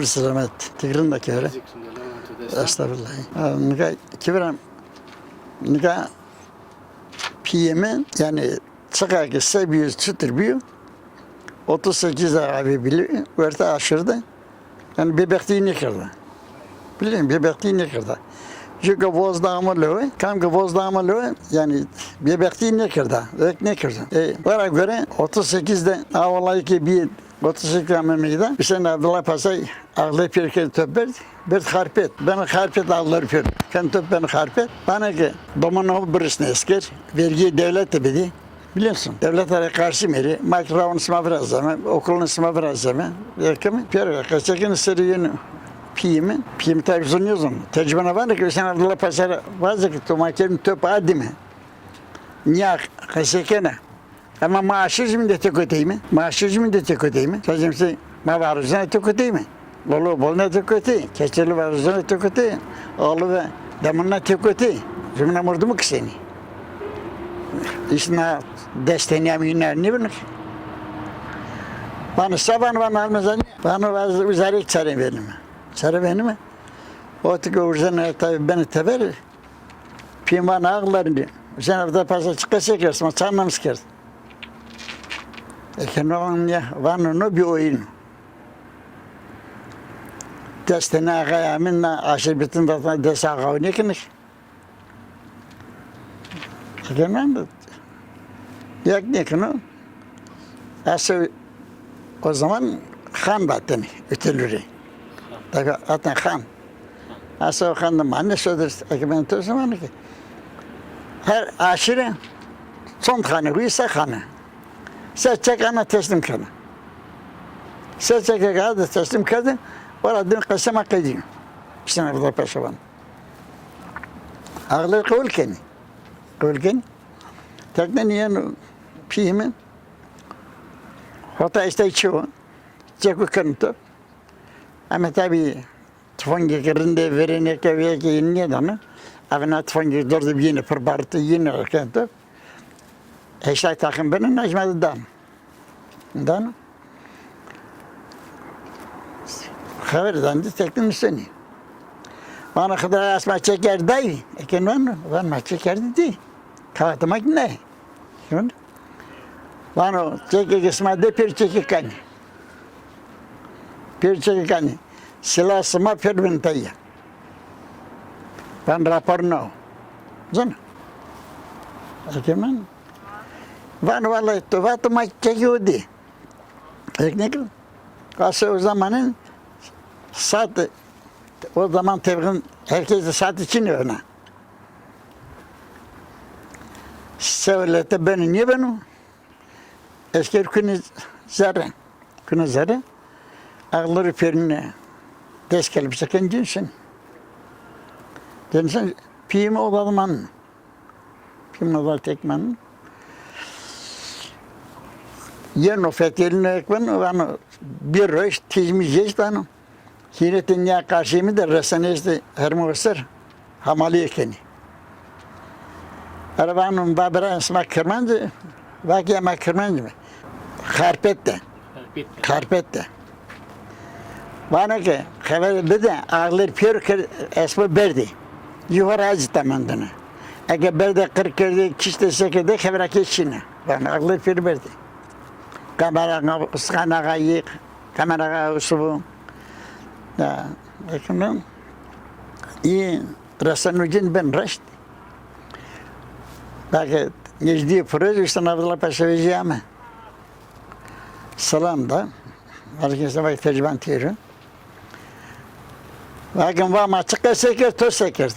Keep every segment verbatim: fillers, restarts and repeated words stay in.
Selamet. Tigrin de kere. Estağfurullah. Ha, nika kiviram, nika piyê mi, yani çıka ki se biyo, çıtır biyo. Otuz sekiz abi bili, verta aşırdı. Yani bebektiği ne kadar? Biliyorum, bebektiği ne kadar? Çünkü voz dağımı lo, kam ki voz dağımı lo, yani bebektiği ne kadar? Ek ne kadar? E, bana göre otuz sekizde, ha, vallahi ki bir otuz sekiz amemeyde, Hüseyin Abdullah Pasay ağlı pirke töpberd, bir harpet. Ben harpet ağları pir. Ken töp ben harpet. Bana ki doman o birisine esker, vergi devlet de bidi. Biliyorsun, devlet ara karşı meri, makravın sıma biraz zeme, okulun sıma biraz zeme. Yakımı, piyer ve kaçakın seri yönü piyimi. Piyimi tabi zonuyorsun. Tecrübene var ki sen Abdullah Pasar'a bazı ki tomakerin töp adimi. Niye kaçakene? Ama maaşı şimdi de tek öteyim. Maaşı şimdi de tek öteyim. Sadece ma var üzerine tek öteyim. Bolu bol ne tê kotî, keçeli vajîne tê kotî, alu ve demin ne tê kotî. Jumna murdumu kiseni. İşte na desteni amîne ne bin. Bana saban bana almazan. Bana vaz uzarek çare benim. Çare benim. O tike urzene tabi beni teber. Piman ağlarını. Sen evde pasa çıkacak resmen çanlamış kerd. Eke no ya, vano no bir oyun. Destene ağaya min na aşır bitin da dest ağavı ne kinik. Eke no anda yak ne kino. Asıl o zaman han da teni ötelüri. Tabi zaten han. Asıl o han da manne söder eke ben to zaman ki. Her aşırı son hanı, huysa hanı. Se çek ana teslim kena. Se çek ana teslim kerdin. Ora din qesema qedî. İşte ne kadar peşevan. Ağlar kabul keni. Kabul keni. Tekne niye piyimi? Hota işte çi o. Çeku kenu to. Ama tabi tufangê ke rindê verênê ke vêyê ke yê nêdano. Eve na tufangê dor de biyêne pir barite yêne kento. Heştay taxim beno, najma de dano. Dano. Xever dano de tekne nuseni. Vano Xidra, ez ma çeker day. Eke no, van ma çeker dî. Kağıtıma ne? Şimdi vano çekê ke sima de pêr çekê kanî. Pêr çekê kanî. Sila sima pêr bin teye. Van rapor no. Zana. Eke men. Van vallahi to vato ma çekê o dî. Ek ne ki? Asıl o zamanın saat, o zaman tebğin herkes de saat için öyle. Sevlete beni niye beni? Esker künü zerre. Künü zerre. Ağları perine. Dest gelip çeken cinsin. Cinsin piyimi o zaman. Piyimi o zaman tekmen. Yeno fetelino ekmen, vano bir röş tizmi jeş dano. Hîretê nîya qarşî mi de resene îşte hermo ser hamalîye kenî. Ere vano, va bira, sima kirmanc î? Va ke ma kirmanc îme. Xarpet de. Xarpet de. Xarpet de. Vano ke xever bide, ağlar pêro kir, esbo berdî. Yuxar acî temendine. Eke berde qir kerdî, kişte sekerdî, xevera ke çîne. Vano ağlar pêro berdî. Kamera, Uskan Ağa yî, kamera Ağa usubu. Ya, ekimim. Î resen ucin ben reşt. Belki nejdî piro, işte Abdullah Paşa vejî ame. Selam da. Belki işte bak tecrüben têro. Lakin va ma çi qesey kerd, to se kerd?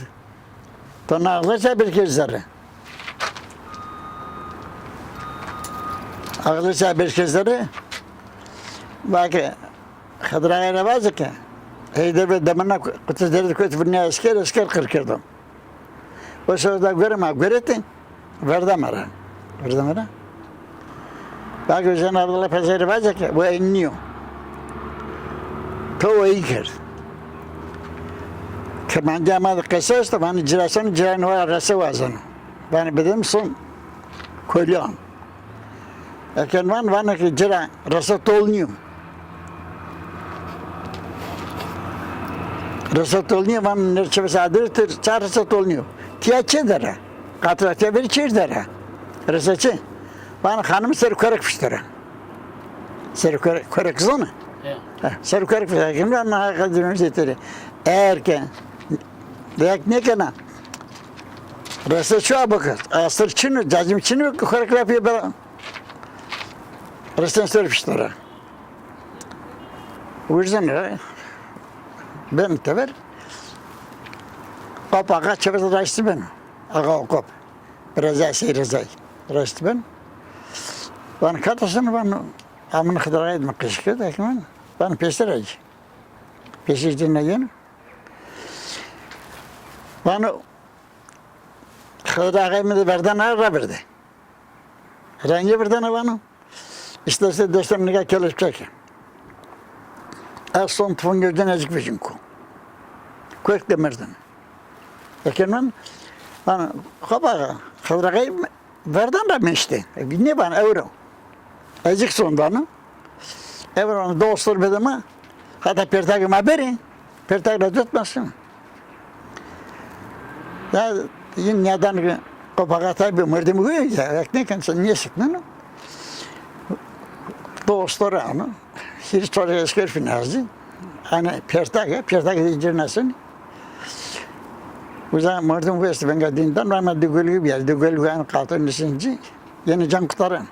To na axlê se bir kerd zerre. Axlê se bir kerd zerre. Va ke Xidra ra vaze ke Heyder ve demina kutu zerre kut, vurna esker, esker qir kerdo. O sırada göre ma görete. Verda ma ra. Verda ma ra. Bak Hüseyin Abdullah Pezeri vaze ke bu en nîyo. To o î kerd. Kirmancîya ma de qese esto, vanê cira seno, cira no ra rese wazeno. Vanê bidem son kolyan. Eke van, vanê ke cira rese tol nîyo. Rese tolnîyo, van nêr çi bes adir tir, ça rese tolnîyo. Tîya çê der a? Qatra tîya verî çêr der a. Rese çi? Van xanimî ser kurek pişt der a. Ser kurek, kurek zona? Ya. Ha, ser kurek pişt der a. Kim van na qedimî zêtiri. Eğer ke dek nêkena, rese çuwa bikir. Asir çin o, cacim çin o, kurek ra pê bera. Resen ser pişt der a. Wirzin ra ben tever. Qop axa çever raştî ben. Axa o qop. Biraz daha şey Rezay. Raştî ben. Van kata sen van amın Xıdır Ağa'yı mı kışkı da kimin? Van peşte raci. Peşte cin ne yenu? Van Xıdır Ağa'yı mı da verden ağır ra verdi. Rengê virdene vano. İşte, işte dostum, nika keleşçe ke. Ez son tufongê ci nêzik vejîn ko. Kurek de merdene. Eken van, vano, Xop axa, Xıdır Ağa'yı verden ra meşte. E, nêvan ewro. Ezik son vano. Ewro vano, dostlar bedema. Hata pertagê ma berê. Pertag ra dot masın. Ya, yin nîyadan ke Qop axa tabi merdim huye ya, ek nêken sen nêsikneno. Dostlar ano. Hîris çolî esker fînazî. Ana pertag ya, pertag de incirnasin. Uza merdim huye est venga dîndan, ama digulgu bir yer. Digulgu an qatın nisinci. Yeni can kurtaran.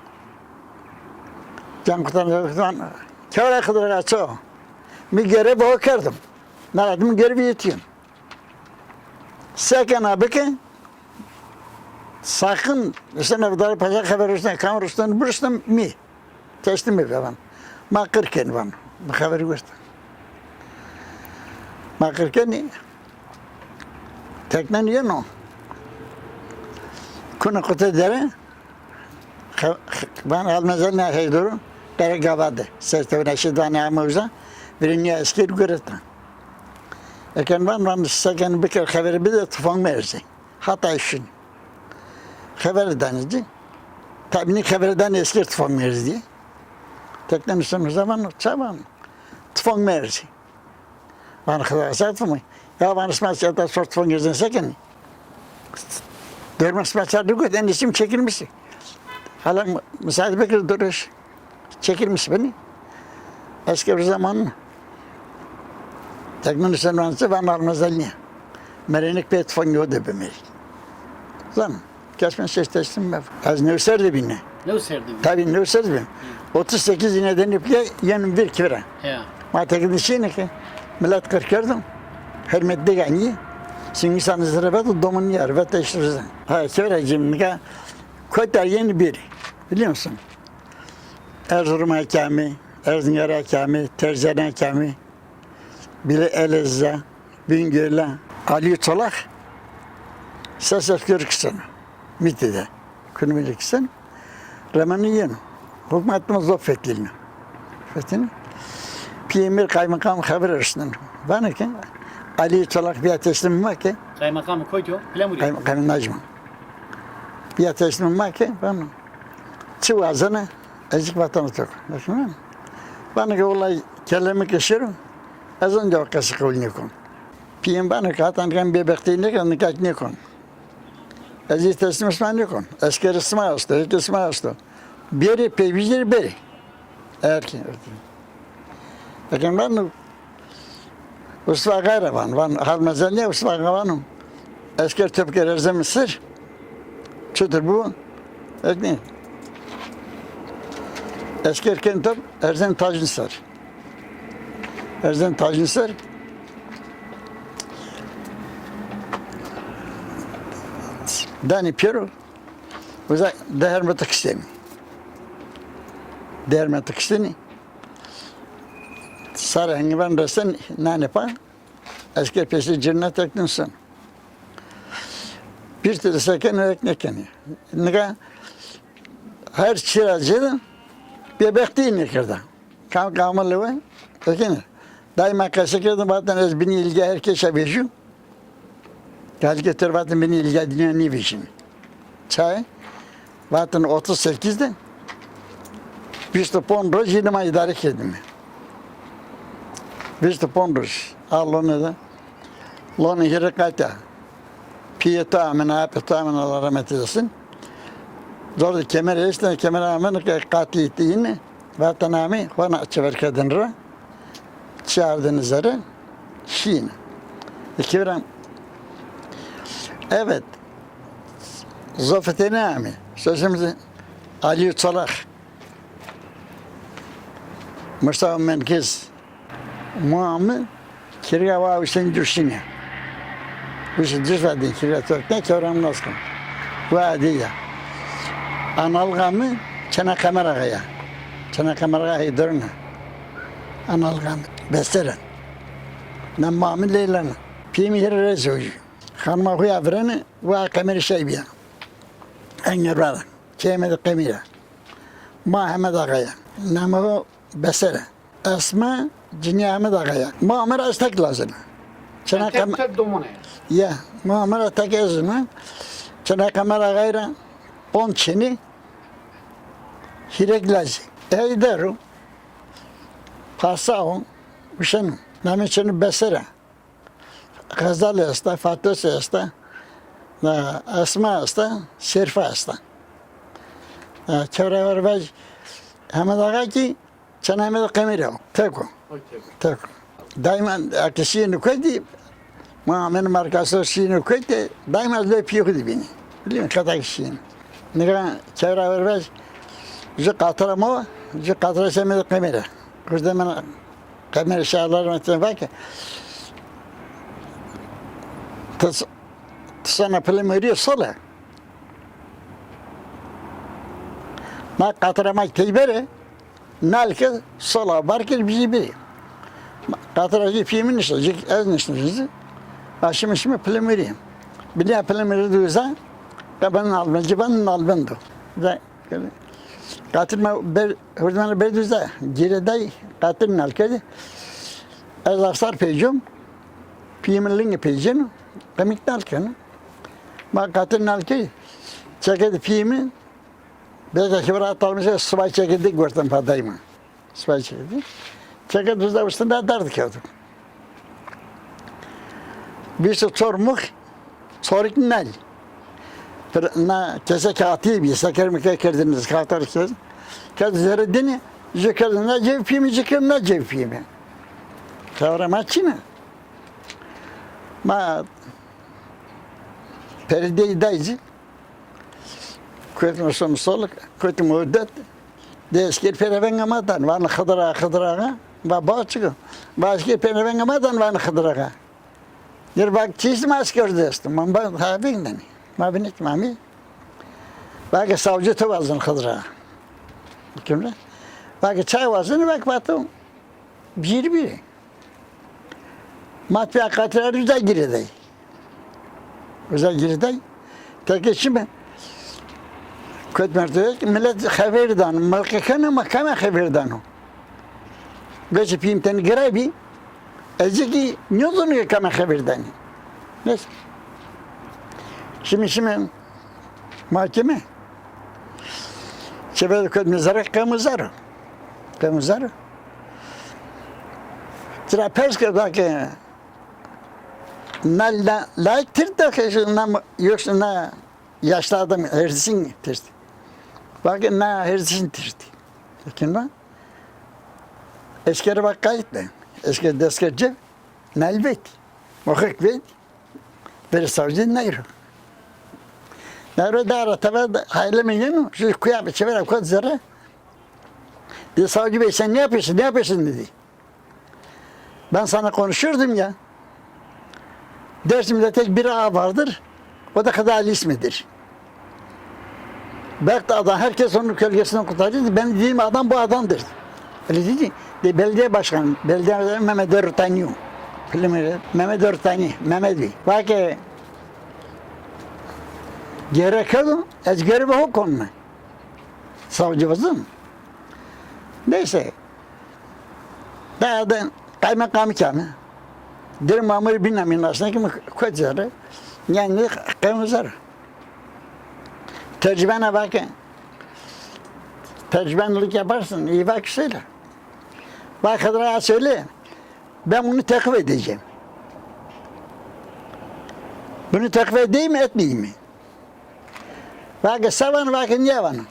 Can kurtaran, can kurtaran. Kewra Xıdır Ağa ço. Mi görevi o kerdim. Naradım görevi yetiyorum. Se kena bike, sakın, işte, Nevdar Paşa xever ruşten, kam ruşten, buruşten mi. Teslim ebe van. Ma qir ken van. Mi xever gurta. Ma qir kenî, teknen yeno. Kuna kute dere, xe-, xe-, van Halmezel ne hey duru, dere gavade. Ses tevne şidvane amevza, birini esker gureta. Eken van, van seken biker xeveri bide tufan merzi. Hata şin. Xever danê ci. Tabî nî xever danê esker tufan merzi diye. Tekne nişen zaman çavan tufan merzi. Van xever sat mı? Ya van sima siyata sor tufan merzi seken. Dörme sima çardı gö, en isim çekilmişti. Hala mı-, müsaade bekir duruş. Çekilmiş beni. Esker zaman tekmin sen vanse van almaz eline. Merenik pê tufan yo de bimeri. Zan, kesmen ses teslim be. Ez Newser de bine. Newser de bine. Tabii Newser de bine. Otuz sekiz ineden ipliğe yenim bir kira. Ya. Ma teknik şeyine ki millet kırk kerdim. Hürmet de gani. Şimdi insanı zırvet domun yer ve teşrüzden. Ha, söyleyeceğim ne? Koytar yeni bir. Biliyor musun? Erzurum hakemi, Erzingan hakemi, Tercan hakemi, bile Elazığ, Bingöl'e, Ali Çolak, ses esker kısın, mitide, künümüne kısın, Remen'i yenu, hükümetimiz o fethini, fethini, Piyemir kaymakam haber arasından, bana ki, Ali Çolak bir teslim var ki, Kaymakamı koydu, Bilemuri. Kaymakam Najman, bir teslim var ki, bana, Çi wazena, ezik vatana tok. Vana ke wellay keleme ke şero, ez ancak o qesî qewul nêkon. Pîyên vana ke hatan ken bêbextî nêken, nikak nêkon. Ez ê teslim sima nêkon. Esker sima esto, hêkê sima esto. Bêrê, peyvîzî rê bêrê. Erkê, erkê. Eken vano, Usva Axa ra van, van Halmezel nîya, Usva Axa vano. Esker top kerd erzeno mi ser. Çutir bu? Eknî. Esker ken top, erzeno tacin ser. Erzeno tacin ser. Danî pêro, uza deherme tikiştênî. Deherme tikiştênî. Sarê hengivan resen nanê pa. Esker pêşê cirna teknin son. Bir tede seken ek nêkenî. Nika her çi ra cêde bêbextî nêkerda. Kam kamil we, ekenî. Daîma qese kerdin, vatin ez binî îlga her kesa vejî. Galî ke ter vatin binî îlga dinya nêvejîn. Çay? Vatin otuz sekiz de vîst û ponc roj yine ma îdare kerdîme. Vîst û ponc roj. Alone de. Lona hîrê qat a. Pîyê to amena, apê to amena, Allah rahmet eylesin. Zor de kemer eştene, kemer amena ke qatî tîne. Vatena amê, xo na çever kerdin ra. Çi ardene zere, şîne. E, kevran. Evet. Zofetene amê. Sesimizi Ali Çolak. Mustafa Menkiz. Ma mi kirga wa Hüseyin Durşinî. Hüseyin Durşinî, kirga Türkne, kevram nasıl? Bu adî ya. Analga mi Çena Kemer Ağa ya. Çena Kemer Ağa hîdorna. Analga mi Beseren. Na ma mi Leylana. Pîyê mi hîrê rê zewjî. Xanima xo ya vireni, wa Qemerî Şeybî ya. Engervara. Keyê mi de Qemîr a. Ma Hemed Axa ya. Namê xo Beser a. Esma cinîya Hemed Axa ya. Ma Omer ez tek lazim a. Çina tek, kem-, tek domon a. Ya, ma Omer tek ez ma. Çina Kemer Axayî ra on çinî, hîrek lazî. Heyder o. Pasa o. Uşeno. Namê çino Beser a. Xezal esta, Fatos esta, na, Esma esta, Şerîfa esta. Na, kewra ver vaj Hemed Axa kî, çena Hemed Qemîr o. Tek o. Okey. Tek o. Daîma eke şîyêne kotî, ma amêne markaso şîyêne kotî, daîma ez lê pîyê xo de bînî. Bilî mi, qeta kî şîyêne. Nika kewra ver vaj, ju qatira ma, ju qatira Hemed Qemîr a. Kurdê min Qemerî Şah, Allah rahmet eylesin, vake. Ti s-, ti sona Pilimurîye sol a. Na qatira ma teyber ê, nal ke sol a, bar ke bijî bî. Qatira jî pîyê mi nişta, jî ez nişta jî. A şîme şîme Pilimurîye. Bilîya Pilimurîye de uza, qe ben nalbend, ci ben nalbend o. Ve Qatir ma ber, hurdmana ber duza, gîre day, qatir nal kerdî. Ez afsar peycom, pîyê mi lingê peyceno, qemîk nal keno. Ma qatir nal kerdî, çekerdî pîyê mi, belka ki vira atalmışe, subay çekerdî, gorten pa dayma. Sipasî kerdî. Çeke duzda ustin ra derd kewto. Vîst û çor mix, çorik nel. Pir na kese ke atî bî, seker mike kerdiniz, katar kez. Kez zerê dînî, jû kerdin na cewpî mi, jû kerdin na cewpî mi. Tewra ma çin a. Ma perdeyî dayî zî. Kotîme şome sol, kotîme odet. De esker pêne venga ma dan, vanê Xidir Axa, Xidir Axa. Va ba çik o? Va esker pêne venga ma dan, vanê Xidir Axa. Dir va çi îşte, ma esker de esto. Ma va ha veng danî. Ma vinit ma mî. Va ke savcî to wazenê Xidir Axa. Kimre? Va ke çay wazenî, va ke vato bîr bîrî. Ma pîya qatirarî uza gîre day. Uza gîre day. Teke şîme. Kot mertebe, milet xever dano. Milqe keno, ma kame xever dano. Veşê pîyê mi tenê giray bî. Ez kî nêzano ke kame xever danî. Neyse. Şîme, şîme mahkeme. Çever de kotîme zere, qewme zere. Qewme zere. Tira pers ke, va ke na la-, layik tird de ke, na, yoksa na yaşlı adam herzisin tird. Va ke na herzisin tird. Lakin va, esker va qayt be. Esker desker cev, nal vet. Muhik vet. Verê savcî nayro. Nayro da ra teve de hayleme yeno, şu kuya be çevera kot zere. Dedi, savcı bey, sen ne yapıyorsun, ne yapıyorsun dedi. Ben sana konuşuyordum ya. Dersim'de tek bir ağa vardır. O da Hıdar Ali ismidir. Belki de adam, herkes onun kölgesinden kurtardı. Ben dediğim adam bu adamdır. Öyle dedi. De belediye başkanı, belediye başkanı Mehmet Ertanio. Mehmet Ertani, Mehmet Bey. Bak ki, gerek yok, ez görevi o konuma. Savcı bizim. Neyse. Daha da kaymakam kâmi. Dir mamur bin amin aslında ki, kot zere. Yani kaymakam zere. Tercümanı bak. Tercümanlık yaparsın, iyi bak söyle. Bak Hıdır'a söyle. Ben bunu takip edeceğim. Bunu teqve deyim, etmeyeyim mi? Vake se vano, vake nîya vano.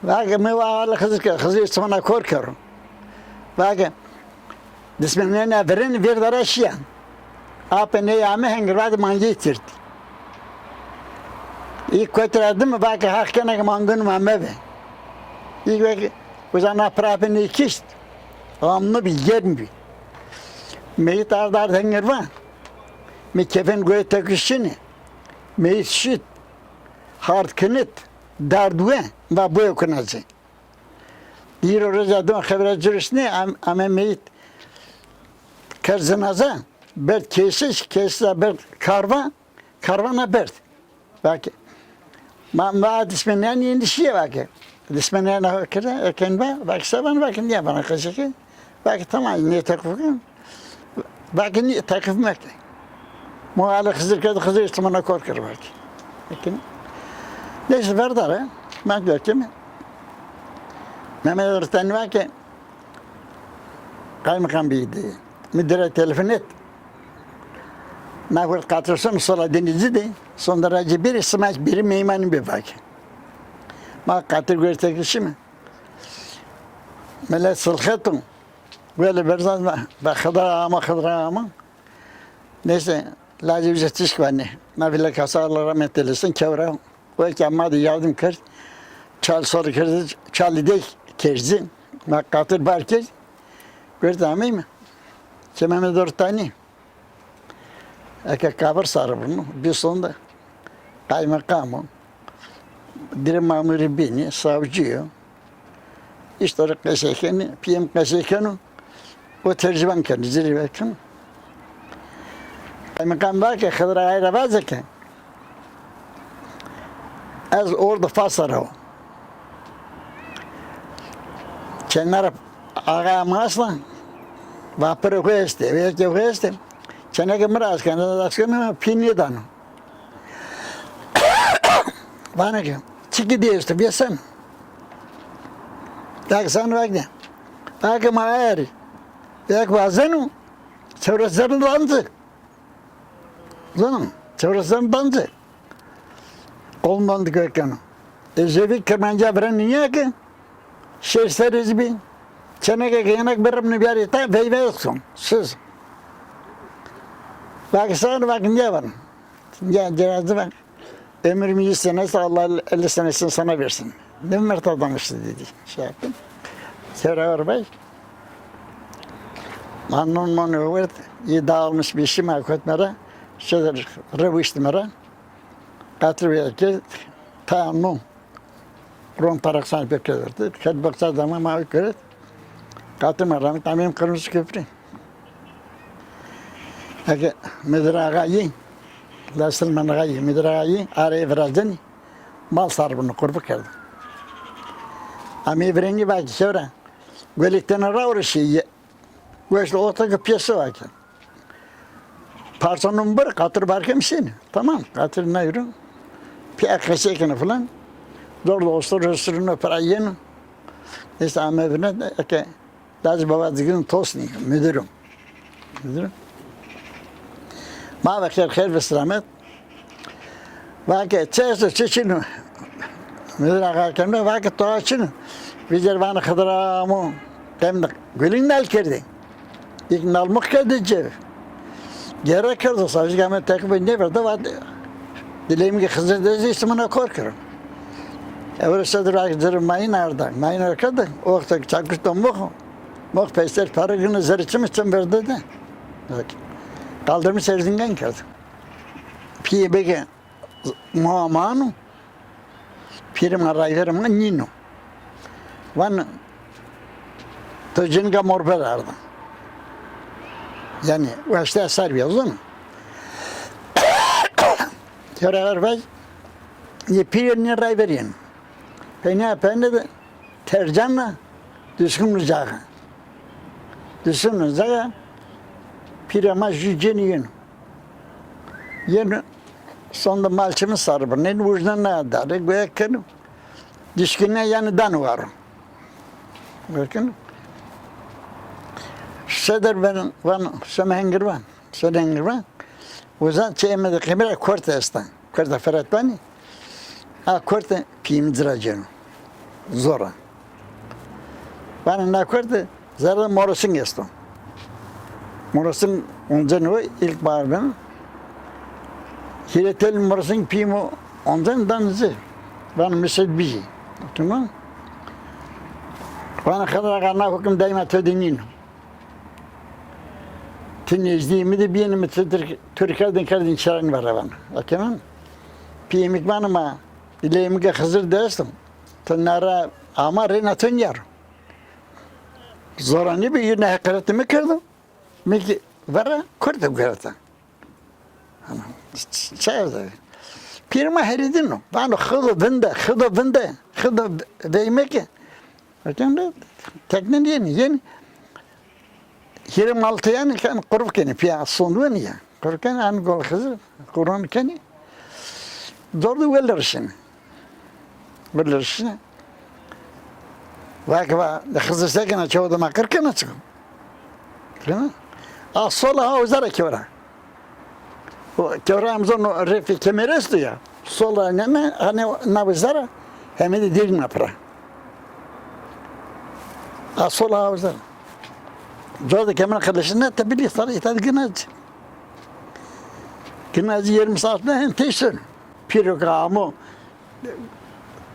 Vake mi va Alî Xizir ke, Xizir îstimana kor kero. Vake dismenena virin vîr dara şîya. Apê ney ame hengirva de mangey tîrd. Î kotî ra dime vake Haq kena ke mangunê ma mebe. Î vake uza na pir apê ney kişt. Amno bî, germ bî. Meyît ard ard hengirva. Mi kefen goyê tekuş çinê. Meyît şit. Hard kinit. Dard we. Va boyo kuna ci. Dîro roja dima xebera ci rişnê, am-, ame meyît kerd zinaza, berd kêsiz, kêsiza berd karva, karvana berd. Vake, ma, ma dismenîyan yenî şîye vake. Dismenîyan kerde, eken va, vake se vano, vake nîya vana qeseke. Vake tamam, nê teqif ken. Vake nî teqif meke. Mo Alî Xizir kerd, Xizir îstimana kor kir vake. Lakin neyse verdare, ma görkemi. Mehmet Ertenî vake, kaymakam bî de. Müdüre telefon et. Na wert qatir sono sola Denizli de. Sonda ra ci biri, sima biri meymanî bê vake. Ma qatir goyê tekuş şîme. Milet silxet o. Wele berzan va, va Xidra ama, Xidra ama. Neyse, lacê uca tişk vanê. Na vîle kasa, Allah rahmet eylesin, kewra. O ke ma de yardım kerd. Çal sor kerd, çalî de kerd. Ma qatir bar kerd. Gurd ameyme. Ke Mehmet Ortanî. Eke kabir sarı bunu. Bir sonda kaymakam o. Dire mamurî bînî, savcî yo. Îşte ro qesey kenî, pîyê mi qesey keno, o tercüman kenî, ci rê vekeno. Kaymakam va ke Xidr Axayî ra vaze ke ez ordu Fasa ra wo. Çênera Axaya mi asla, va pirê xo estê, eke xo estê. Çêneke mi ra askeno, ez askeno, pî nêdano. Vana ke, çiki dê esto, vêseno. Vake sano, vake nê. Vake ma aye rê. Vake wazeno, çewres zerrî dan ci. Zeno, çewres zerrî dan ci. Qol mand keno. Ecevî kirmanca virenî nîya ke, şêr serrî zî bî. Çêneke ke yenek biribnî biyarî ta, veyve son. Siz. Vake sano, vake nîya vano. Ya, cenaze bak. Ömrümü yüz senesi, Allah elli senesini sana versin. Ne mert adam işte dedi. Şey yaptım. Kevra Orbay. Mannon manu wert, î dağılmış bir şey ma kotmera. Şedir revişti mera. Qatır bir erkek. Ta non. Ron taraksan pek ederdi. Ked baksa zaman ma keret. Qatır ma rahmet, ameyim Kırmızı Köprü. Eke Midir Axayî, la Silman Axayî, Midir Axayî arê virazenî, mal sar bunu, qurbu kerdi. Amê virênî vake kewra, guelîk tena ra oro şîye. Weşt ota ke piyesi vake. Parça number qatır bar ke mi şîne. Tamam, qatır nayro. Piya qesey keno filan. Dor do ostor ostor no pira yeno. Neyse ame vine eke Lacê Baba Digin Tosnî, müdürüm. Müdürüm. Ma ve xêr, xêr ve selamet. Vake, çi esto, çi çin o? Müdür axa kemre, vake, to çin o. Vîcer vana Xidra amo, dem de gulîn nal kerdî. Îlk nal mix kerdî ci. Gere kerdo, savcî ke ame teqîb nêverdo, vat, dileyim ke Xizir de zî îstimuna kor kero. Ewro sedir vake, zirê mayîn arda. Mayîn arda, o wexto ke çakuşto mix o. Mix peyser pere gino zerê çim, çim verde de. Bak. Kaldırmış Erzingan kerdo. Pîyê bege muamano. Pîrê ma rayverê ma nîno. Van to cinîka morber arda. Yanî waşte eser bîya zon. Kere her vay ye pîrê nê rayverî yeno. Peynîya peyne de Tercan ra Duşkun Ucağı. Duşkun Ucağı pîra ma jü cenî yeno. Yeno sonda malçimi sarı birnên, ucna na dare, goya keno. Duşkuna yanî dan waro. Goya keno. Seder ben, van, seme hengir van. Seme hengir van. Ozan çê Ehmedê Qemî ra kort esta. Korta Ferat vanê. A kort pîyê mi ci ra cêno. Zor a. Vanê na kort zerrê morosing esto. Morosing oncenê o, ilkbahar beno. Hîrê telî morosing pîyê mi oncenê danê ci. Vanê mi sed bijî. Tamam. Vanê Xizir Axa, na hukim daîma to de nîno. Ti nêzdîyê mi de bîyêne, mi ti Tirk-, Tirk kerdin, kerdin çerên vera vana. Ekenan, pîyê mi ki vana ma, dileyê mi ke Xizir de esto. Ti na ra ama rêna to nîyaro. Zora nêbi, yine heqaretê mi kerdo. Mi ki vera kurt de guhereta. Çaye de. Pîrê ma herî dîno. Vano Xido vinde, Xido vinde, Xido veyme ke. Tekne yenî, yenî. Hîrê maltê yanî ken qurb kenî, pîya sond wenî ya. Qurb kenî, an gol Xizir, quran kenî. Dor de welirişinî. Welirişinî. Va ke va, Xizir se kena, çewo de ma qir kena çiko. Kena? A sola ha uza ra kewra. O kewra em zono refê kemer esto ya. Sola neme, hanî na uza ra, heme de dêrîna pira. A sola ha uza ra. Coa de kemer qirlişine, te bilî sar îta de gina ci. Gina ci yirmi saat ne hem teyson. Pîro ke amo,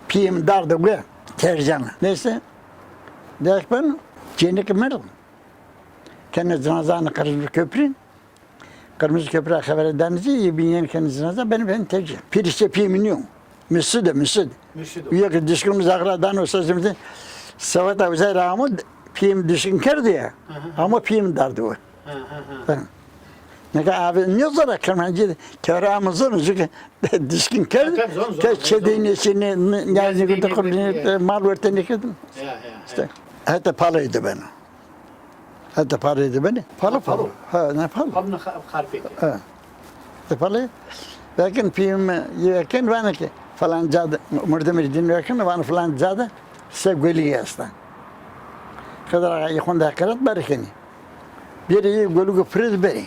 pîyê mi dardo gue, tercana. Neyse. Dek ben, cênike merdo. Kenê cinazanê Qirmiz Köprü. Qirmiz Köprü ra xebere danê ci, yê bîn yenê kenê cinaza, benê benê tevcî. Pîrê çê pîyê mi nîyo. Misud o, Misud. Misud o. Uyo ke dişkîn mi zaxira dano, sesê mi de, seweta uzay ra amo, pîyê mi dişkîn kerdo ya. Hı hı. Amo pîyê mi dardo. Hı hı hı. Hı. Nika avê nêzona Kirmancî de, kewra amo zono, çunke dişkîn kerd, tabii, zon, zon, ke zon, çê de zon. Nêşinê, ne, ne, nîyazî nîyazî gurte nêkerdî, qurbanî, e, mal werte nêkerdî. Ya, ya, işte, ya. Heta Palay de beno. Heta Palay de benê. Pala, ha, Palo. Palo. Ha, ne Palo? Palo ne Xarpêt. Ha. De Palay. Vekin pîyê mi, yê vekin vanê ke falan ca de, mordemê dîn vekin, vanê falan ca de se golî esta. Xizir Axa yê xonde heqaret bere kenî. Bêrê yê golî pire de berê.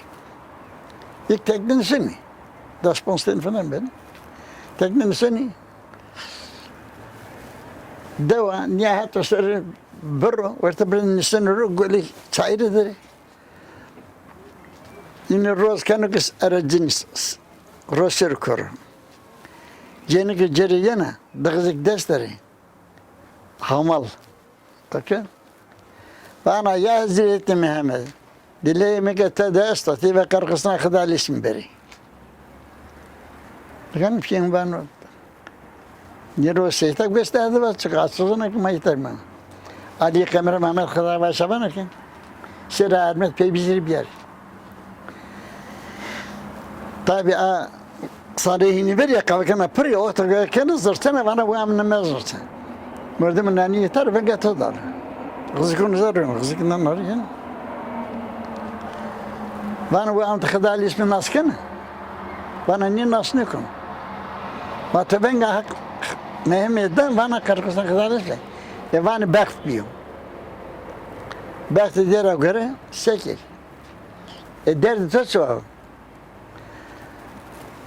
Îlk tekne nişenî. Des ponc ten falan benî. Tekne nişenî. Dewa nîya heto ser biro, werte biro nişenê ro, golî çayîrî der ê. Îne roz keno ke s-, era cinî s-, s-, roz ser koro. Cênike ci rê yena, dixizîk dest der ê. Hamal. Bakın. Vana ya Hezretî Mihemed, dileyê mi ke tede esto, ti ve qerqisna Xidalîsmî berî. Bakın, pîyê mi vano. Nîro seyta gueste adi va, çik açızına ki mayter mi. Alî Qemir Mehmet Xida vaşa vana ki. Sera Ermet pey bizirî biyar. Tabi a sarê hînî ver ya, qavkena pir ya, o to kena zirtene, vana we amne mezirte. Merdim nanî yeter, venga to dar. Xizikun zerrun, xizikinden arîyen. Vana we am Xidalîsmî nas kena? Vana nî nas nêkun. Va to venga Heq Mehemê de, vana qerqisna Xidalîsmî. E vanê bext bîyo. Bextê dêra gore sekir. E, derdê to çi wa?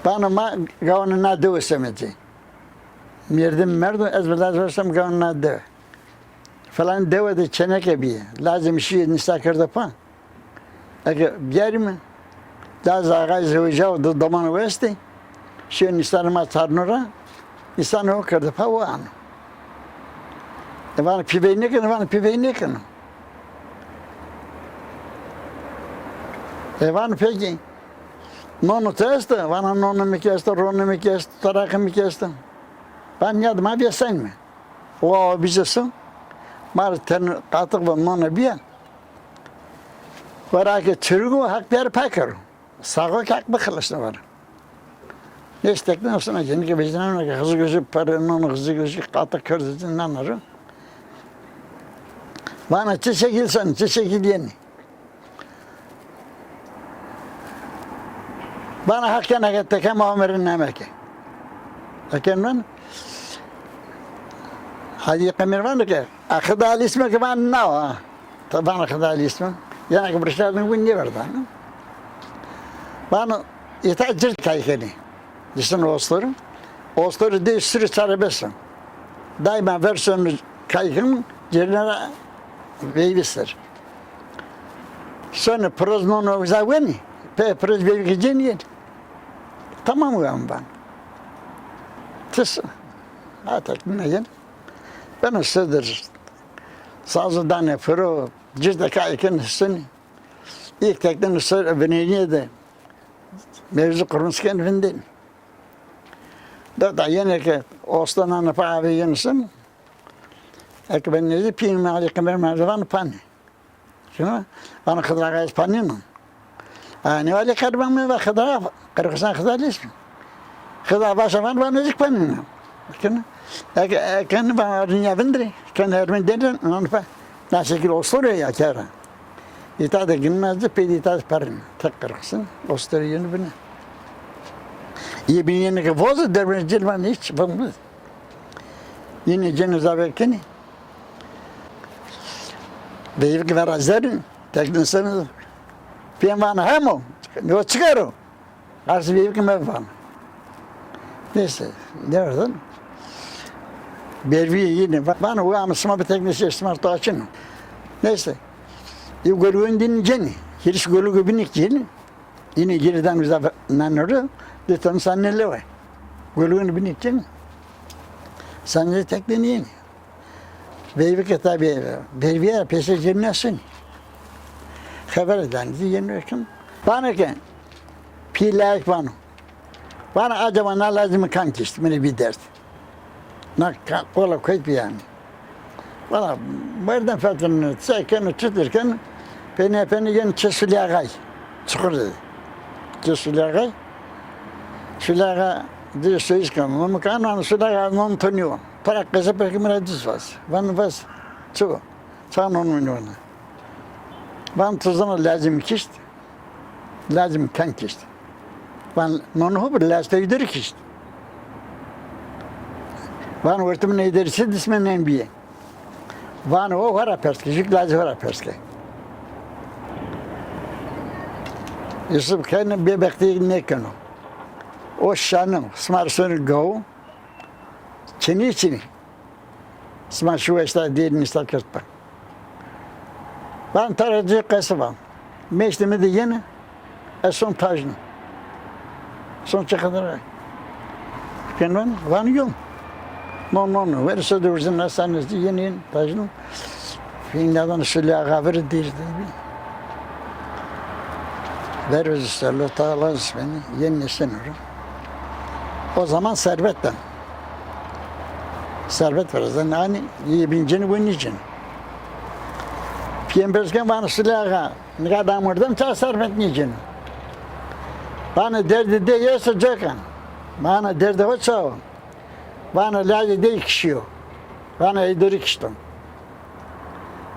Vano ma gawanê na dewe semedê. Merdimî merdo, ez bi lazê xo sem gawanê na dewe. Falan dewe de çêneke bîye. Lazê mi şîye nîsa kerdo pa. Eke biyarîme, lazê axayî zewicao, di domanê xo estê. Şîyo nîsanê ma çarno ra. Nîsanê xo kerdo pa, xo ano. E vano pîvey nêkeno, vano pîvey nêkeno. E vano pekî, nonê to esto? Vana nonê mi kî esto, ronê mi kî esto, taraqê mi kî esto. Van nîya de ma vêsenîme. O awa bîze so, ma rê ten qatix ve none bîya. Wera ke çirûk o, Heq biyarê pa kero. Sax o ke Heq bixilisno wera. Neyse, tekne sona, cênike vejîneno ke xizik xizik pere nano, xizik xizik qatix kerdo ci nano ro. Vana çi şekil senî, çi şekil yenî. Vana Heq kena ke teke ma omerî name ke. Eke non, Hacî Qemîr vano ke, a Xidalîsme ke, vano na wa. Ti vana Xidalîsme. Yena ke birşardin wî nêverda. Vano, Îta cir kay kenî. Dişin ostor. Ostor de sürü çarebes o. Daima ver sonu kay kin, cirine ra veyvi ser. Sonu piroz nono uza wenî, pe piroz veyvi ki cin yen. Tamam uyan van. Tis, ha teknine yen. Beno sedir. Sazı dane firo, cir de kay kin sini. İlk teknini ser, vineniye de. Mevzu kurmuş ken vindin. Da da yene ke ostananı pa abi yenisin. Ek ben ne pin mali kemer merdivan pani. Şunu bana kıdra gayet panino. Ha, ne vali karban mı va kıdra, kırkısan kıdra lismi. Kıdra başa van van ezik panino. Ken, ek, ken van arınya vindri. Ken hermin denen, non pa. Na şekil ostor ya kara. Îta de ginmezdi, pêdî îta de perin. Tek qirxsin, ostorî yeni bine. Yê bîn yeni ke vozi derbin cilvan hiç vimbi. Yeni ceni zaver keni. Veyvik vera zerin, teknisini. Piyem vana hemo, yo çıkaro. Arsî bî ki me van. Neyse, ne vardı? Bervî yine va-, vana, "Ulan, sima bir teknesi sima to açın." Neyse. E, golüğün din ceni. Giriş golüğü binik ceni. Yine giriden uza nanırı. De tanı sen ne leve. Golüğün binik ceni. Sen de tekneni yeni. Veyvike tabi, bervîye pese cennetsin. Xeber eden zî yeno kim. Vano ke, pî layik vano. Vano acaba na lazimi kan kişt, mi rê bî derd. Na ka-, kola koyt bî yanî. Valla, merdim fetin, se keno, çitir keno, peni, peni yeno çe Sulî Axay. Çukur dedi. Çe Sulî Axay. Sulî Axa, di soyiş keno. Mı kan, vano Sulî Axa, non tonî o. Para qese peki mi ra diz vaz. Van vaz. Çi o? Ça non mi nona. Van tuzana lazim kişt. Lazim kan kişt. Van non ho bir laz teydir kişt. Van ortamın idaresi dismen en biye. Van o hora perske, jük lazim hora perske. Yusuf kayne bebekti ne keno. O şanım, smar sonu gau. Çini çini. Sima şu esta dêr nîsta kerd pa. Van tara ci qesi van. Meşti mi de yeni. Ez son tajno. Son çi qedere. Ken van, van yo. No, no, no. Ver se de urzin hastanesi yeni, yeni tajno. Finnadan Sulî Axa veri dêr de bî. Ver özü sallo talan beni. Yeni nesin oro. O zaman servetten. Servet verezen ani yê bîn cin ve nîcin. Piyem persken vana Sulî Axa, nika da mordem ça servet nîcin. Vana derdi de yeso cokan. Vana derdi ho çao. Vana lacê de kişiyo. Vana ey dori kişton.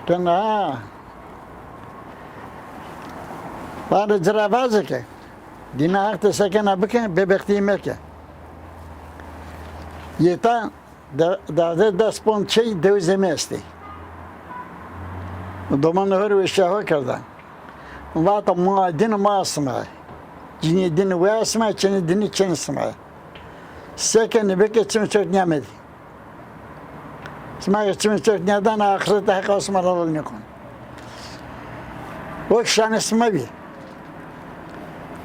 Dön ha. Vana cira vaze ke. Dîna Haq de sekena bike, bebextî meke. Yeta de-, dade des pon çey dew zeme estê. Domanê ho rê weşîya ho kerda. Vata ma din ma sima. Cinî din we sima, çinî dinî çin sima. Sekenî bike çim çok nîyamedî. Sima ke çimê çok nêdana, axirete Heqa sima ra lal nêkon. O şanê sima bî.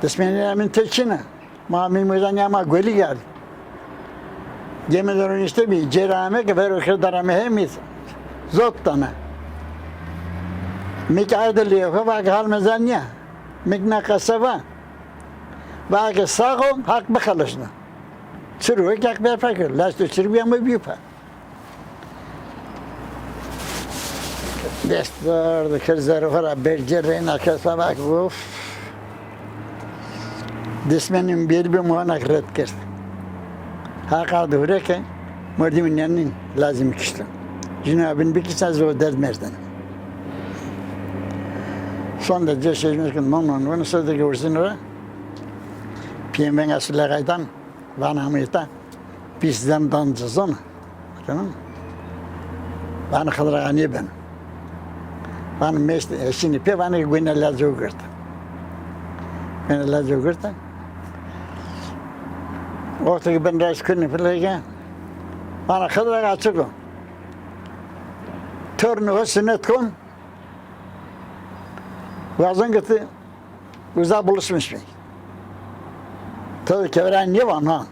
Dismenê min te çin a. Ma mîmûza nîya ma golî gerdî. Gemi de ronişte bî, cêra ame ke vero kir dara mi hemî zot dana. Mi ke ardilî xo va ke hal mi zan nîya. Mi ke na qese va. Va ke sax o, Haq bixelisno. Çirû ke Haq berpa kir. Lasto çirû ya mi bî pa. Dest darde kir zerre xo ra bercê reyna kesa vake, of. Dismenî mi bêlî bî, mi honak red kerd. Haq arde hurê ke mordemî nîyanî lazim kişto. Jina bin bikişa zî o derd merden. Son de cê şeşmiş ki non non, vano sede ki urzin ra. Piyên venga Sulî Axay dan, vana hami îta. Pîs zem dan ci zona. Tamam. Vana Xidr Axa nêbeno. Vana meşt eşînî pê, vana ki goyna lacê o girta. Goyna lacê o girta. Wextê ke bin ra ez kunî filege, vana Xidira Ağa çik o? Tornê ho sinet kon, wazon ke ti uza buluşmiş bî. Tabi kewra nîye vano ha.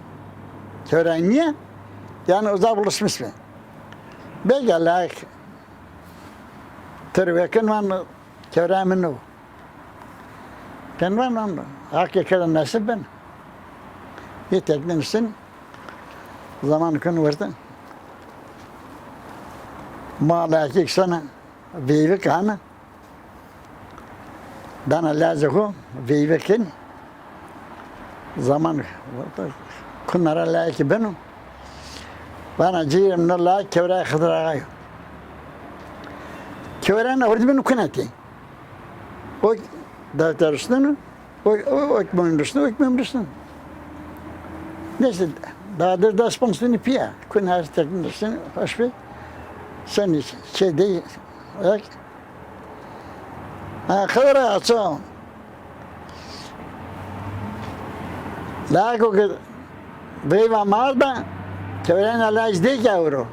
Kewra nîye, yanî uza buluşmiş bî. Bege layik. Ti rê wekin van kewra mi no. Ken van van Haqê ke de nesîb ben. Yê tekne niştin. Zaman kun werte. Ma layikî sona veyvik ana. Dana lajê xo veyve kenî. Zaman kuna ra layikî beno. Vana cîrê mi no layik kewrayê Xidir Axa yo. Kewrayê na hurdî beno kuna tê. O defter rişteno, o, o, o kimin rişteno, o kimin rişteno. Neyse, daha de des ponc senî pîya. Kuna her tekne rişteno, hoş bî. Senî şey dey, ek. Ha, Xidir Axa ço. Layiko ke veyva mi arda, kewrayê na laj dêk ewro.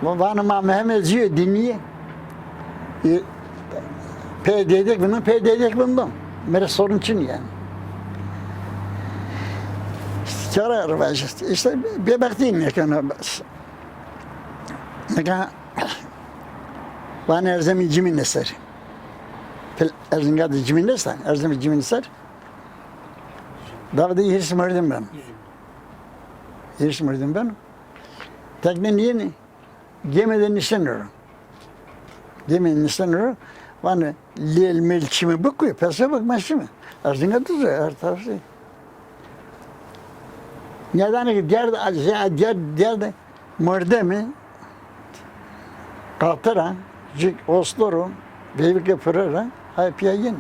Vano ma Mehmet Zîyo dinîyê. E, pê dêdêk vindon, pê dêdêk vindon. Mi rê sorun çin yanî. Çara rivajist. Îşte bêbextî nêkeno bes. Nika vanê erzemî cimîne ser. Pil Erzinga de cimîn esta, erzemî cimîne ser. Dawa de hîris merdim beno. Hîris merdim beno. Tekne nîyenî, gême de nişteno ro. Gême de nişteno ro, vanê lêl mêl çîme bikuye, pese bik ma şîme. Erzinga de her tarafî. Nîyadanê ke dîyar de, dîyar, dîyar de mordemî qatira, cik ostoro, veyvike pire ra, hay pîya yenî.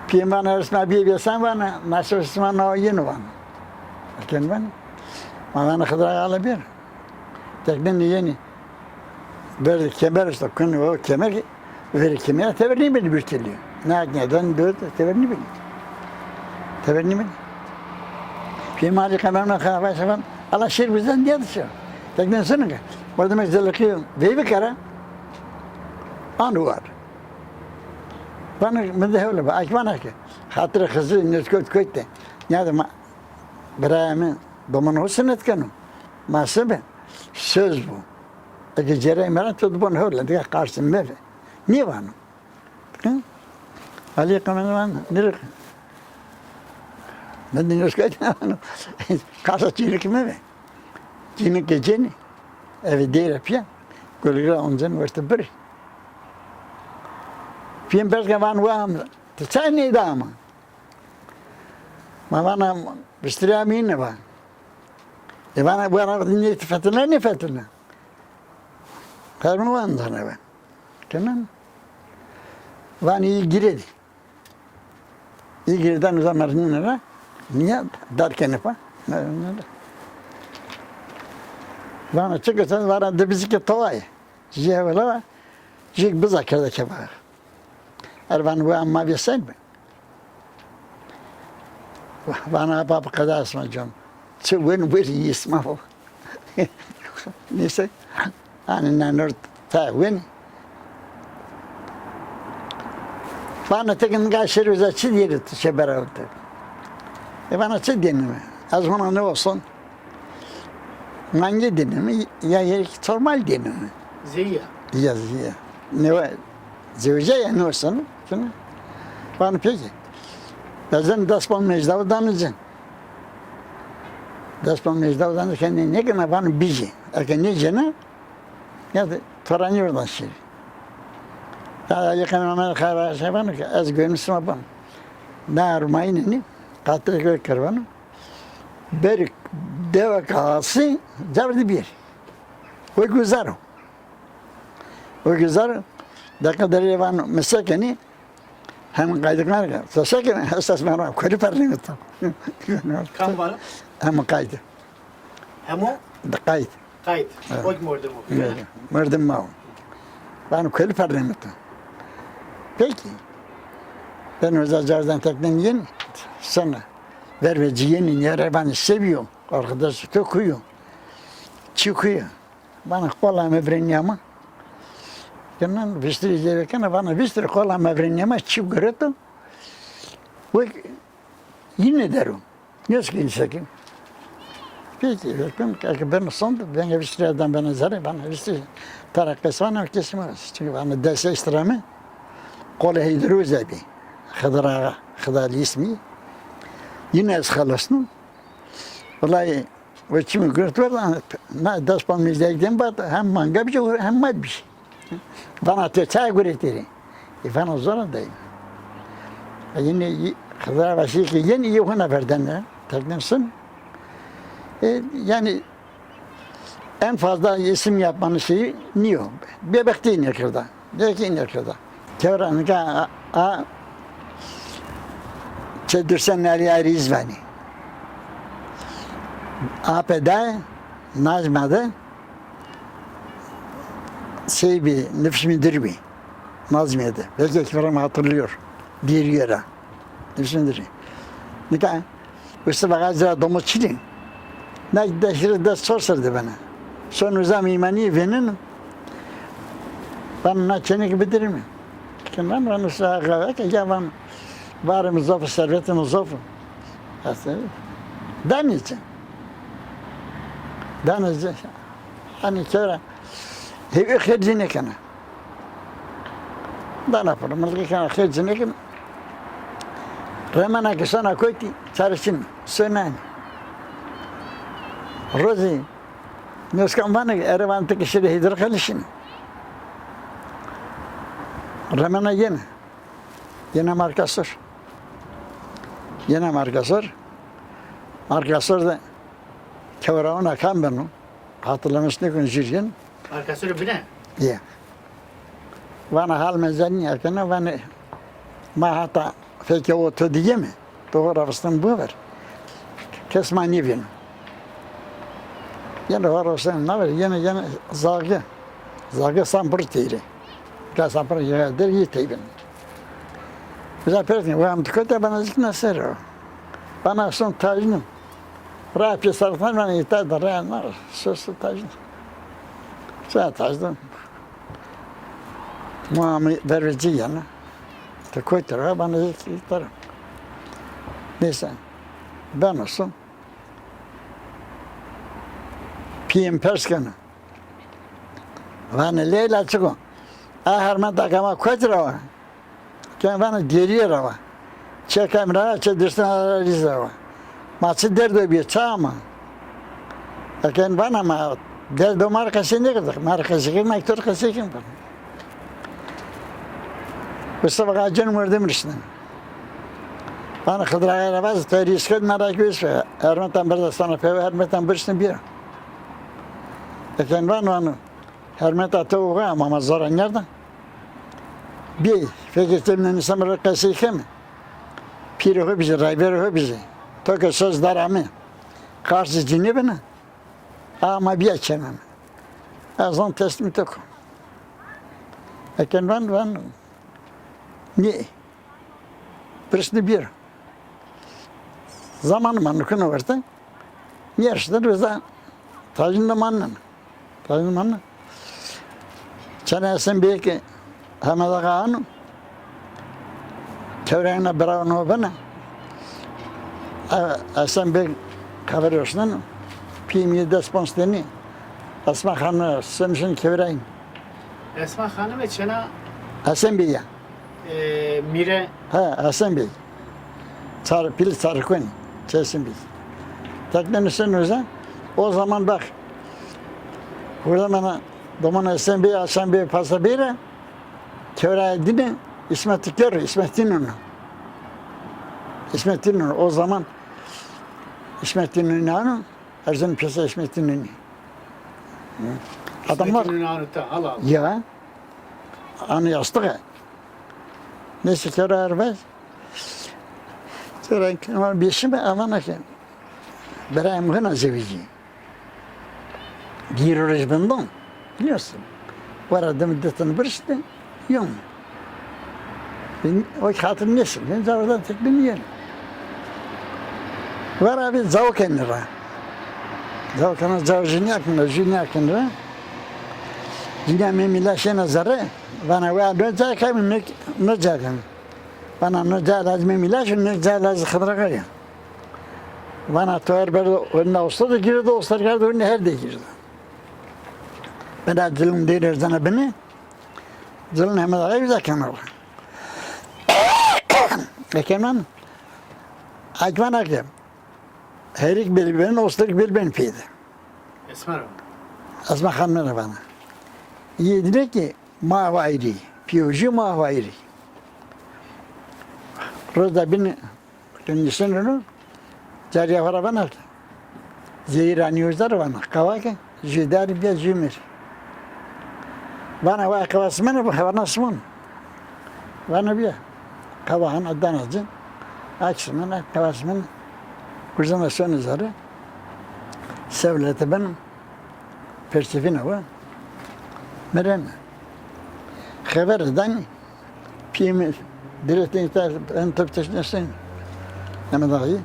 Pîyê ma na resma bîye besen vana, nasip sima na yeno vana. Erken vana. Ma vana Xidir Axa ala bêr. Tekne nîyenî. Verê kemer esta, kunê o kemer ki, verê kemer tever nêbenî bir kelî. Na neden dört tever nêbenî. Tever nêbenî. Pîyê ma Alî Qemerî na xeber sevan, ala şêr bizden diye dişe. Tekne sınık. Orada mek zelekî veyvi kara. An war. Bana mi de hewle ba. Akvana ki. Xatirê Xizir nêskot koyte. Nîyade ma birayê mi domanê ho sinet keno. Ma se be? Söz bu. Eke cêreyê mi ra to di bon hewle, dika qarşî meve. Nîvano. Hı? Alî Qemerî vano, nêrê? Mi de nêskot vano. Qarşa çînik meve. Çînik ke cenî. Eve deyre pîya. Gulgula oncen werte birî. Pîyê mi pers keno, vano, wa, ti çay nêda ma? Ma vana, viştirîya mi îne va. E vana, bu ara nê fetelna, nê fetelna. Permî van zana va. Kenan. Van î girêdî. Î girêdan uza merdimîne ra. Nîya dar kenê pa. Merdimîne ra. Vana çik esta, vana di bizike towayê. Jê hewela va. Jêk biza kerde keba. Er van we amma vêsen mi? Vana baba qeda esma can. Çi wen wer yisma o. Neyse. Hani nanor ta wen. Vana tek nga şer uza çi diyeri tu çe beraber. E vana çi denime. Az ona ne olsun. Mangê dêne mi ya yê ki tormal dêne mi? Zîya. Ya, zîya. Ne wa, zewicîya ya ne olsun? Şunu. Vano peki. Bezen des pon mecdaw danê ci. Des pon mecdaw danê ci, nê, nêkena vano bicî. Eke nêcêne, ya de toranî oradan şîrî. Ya, ya, yekene Mehmet Xayra şey vano ki, ez gönül sima ban. Na rumayîne nî, qatire gö kervano. Berî dewa ke asî, cevr de bîr. O guzar o. O guzar o. Deqa derê vano, mi se kenî, hem qayde kan ke, se se kenî, esas mera, kulî pernî mi to. Kam vano? Hem qayde. Hemo? De qayde. Qayde. Evet. O ki mordem o. Evet. Mordem ma o. Vano kulî pernî mi to. Peki. Ben uza cardan teknen yeni. Sonra. Verve ci yenî nîyare vanê se bîyo? Arkadaş to kuyo? Çi kuyo? Vana qola mi virên nîyama. Kenan vîstirî zêde kena, vana vîstirî qola mi virên nîyama, çi gureto? Wek yine der o. Nêzikî însekî. Peki, huküm, eke beno sond, vengê vîstirî adan beno zere, vana vîstirî tara qesana kesî ma. Çünkü vana des eştira mi, qolê Heyder Oze bî. Xidar Ağa, Xidar îsmî. Yine ez xelesno. Wellahî, o çimî guret ver, na des panc mîzdek dem bad, hem manga bî, hem ma bî. Vana to çay guretî rê? E, vana zora dayım. E, yine y-, Xizir Ağa şî ki yeni iyi huna verdene, teknem sin. E, yani en fazla isim yapmanın şeyi niyo. Bebekte iner kırda. Belki iner kırda. Kevra nika a, a, çe Dursen Ali Ariz vani. Ape de, Nazma de, şey bi, nifş müdür bi. Nazmiye de. Belki ekibim hatırlıyor. Bir yere. Nifş müdür. Nika, usta bagajda domuz çilin. Ne deşire de sor sor de bana. Son uzam imani venin. Ben ne çenek bidirim. Kim ben, ben usta kahve ki ya ben varım zofu, servetim zofu. Aslında. Danizci. Danizci. Hani kere, hevi xerci nekene. Dana pir, milkî kena xêr cinêkin. Remena ki sona kotî, çarê çin, sonenî. Rozî, nuskan vanê ki, erê van ti ki şirê Heyder Xelî şinî. Remena yena. Yena Markasor. Yena Markasor. Markasor de kewra ona kam beno. Hatırlamış nêkun jûr yin. Markasor bine? Ya. Vana hal mezel nîya kena, vana ma hata fekê o to dîye mi? To ho ra visteno biver. Kes ma nêvîno. Yeno ho ra visteno naver, yeno, yeno zage. Zage san pir teyre. Ga san pir yê der yê teybin. Bize pers nî, wa mi dikota bana zik na ser o. Bana son tajnım. Ra pê sartan bana ita da ra na. Sos tajnım. Sa tajnım. Muamı verveci yana. Te koy tara, bana zik tara. Neyse. Ben olsun. Piyim pers kena. Vanê Leyla çik o? A hermeta ke ma kotî ra wa? Ken vanê Gêrîye ra wa. Çê Kamî ra wa, çê Dîrsin Ararîz ra wa. Ma çi derdo bîye, ça ma? Eken vana ma derdo ma rê qesey nêkirdo. Ma rê qesey kerd, ma ki to rê qesey ken. Mustafa Xacî merdem rişnên. Vanê Xidr Ağa ra vaz, to rîsked ma ra ki wes ve. Hermetan berda sana pewe, hermetan birişnê bîra. Eken van, vano. Hermeta to uxe ama ma zora nerda. Bî, fekê ti mi nîsan rê qesey keme. Pîrê xo bijî, rayberê xo bijî. To ke söz dar ame. Qarşî ci nêbena. Ama bîya çenan. Ez zon teslîmî to ko. Eken van, van. Nê. Birisni bir. Zamanı ma nukino werte. Nêrişte reza tajin de manen. Tajin de manen. Çene Esen Bey ki Hemed Ağa ano. Kewrayna bravo no bena. E, Esen Bey kaver osnen. Pî mi des pons deni. Esma Xanım, semişin kewrayn. Esma Xanım e çena? Esen Bey ya. E, mîre. Ha, Esen Bey. Çar, pil Çarkun, Çesin Bey. Tekne nişen öze. O zaman bak. Burada bana doman Esen Bey, Hasan Bey, Pasa Bey ra. Kewra dine İsmet Kör, İsmet İnönü. İsmet İnönü. O zaman İsmet İnönü, Erzin piyasa İsmet İnönü. Adamlar. İsmet İnönü anıta, al al. Ya. Anı yastığı. Neyse, kewra erbay. Sonra Kemal Bêşime amana ki. Beraye mi hina zewicî. Gîro rejbindon. Biliyorsun. Wara dimi ditin birişti. Yom. Ben o hatır nesin? Ben oradan tekbir yiyelim. Vera vî cawo kenî ra. Cawo kena, cawo jî nîyakin ra, jû nîyakin ra. Cinîya Memî la şêna zerre, vana wa no ca ke mi, no, no ca ke mi. Vana no ca laj Memî la şi, no ca laj Xidir Axa ya. Vana to her berdo, honî osto de girdo, oster kerdo, honî her de girdo. Bena cilin dêr erzena binî. Cilin Hemed Axayî uza kena. Ekenan, Akvan Akê. Herîk bir ben, ostirik bir ben pêde. Esmer o. Esmer Xanme ra vana. Yê dîne ki ma ayrî, pîyojî ma ayrî. Roza bin nişin rino, carîya xo ra vana ki, zehîr anî uza ra vana, kawa ke, jû darî bîya jû mêrî. Vana wa kawa simene, vana simon. Vana bîya. Kawa hana dana ci. Ak simena, kawa simena. Guzena sona zerre. Sewlete ben. Persefîna wa. Mirena. Xever danî. Pîyê mi diretên ta en top teşnesin. Hemed Axayî.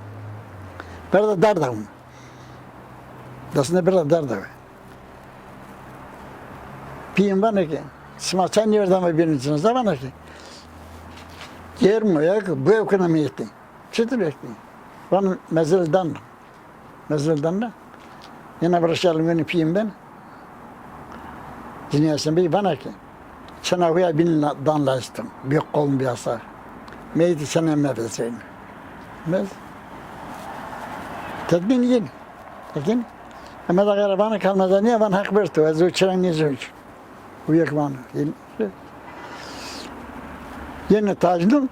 Berda darda. Destine berda darda. Pîyê mi vana ki, sima ça nêverda ma bînî cinaza, vana ki, germ o ya ki, bu ew kena meyîtî. Çitur ektî? Vana mezel dan. Mezel dan da. Yena viraşa lingûnê pîyê mi ben. Cinîya Hesen Bey vana ki, çina huya bîn la-, dan lazim. Bir kolun bir asa. Meyîtî çina meveseyni. Mez. Tedbîn yin. Lakin Hemed Axa ra vana kalmazanîya, van haq berto, ez o çira nêzewc. Huyek vana. Yin-, yeni tacnû.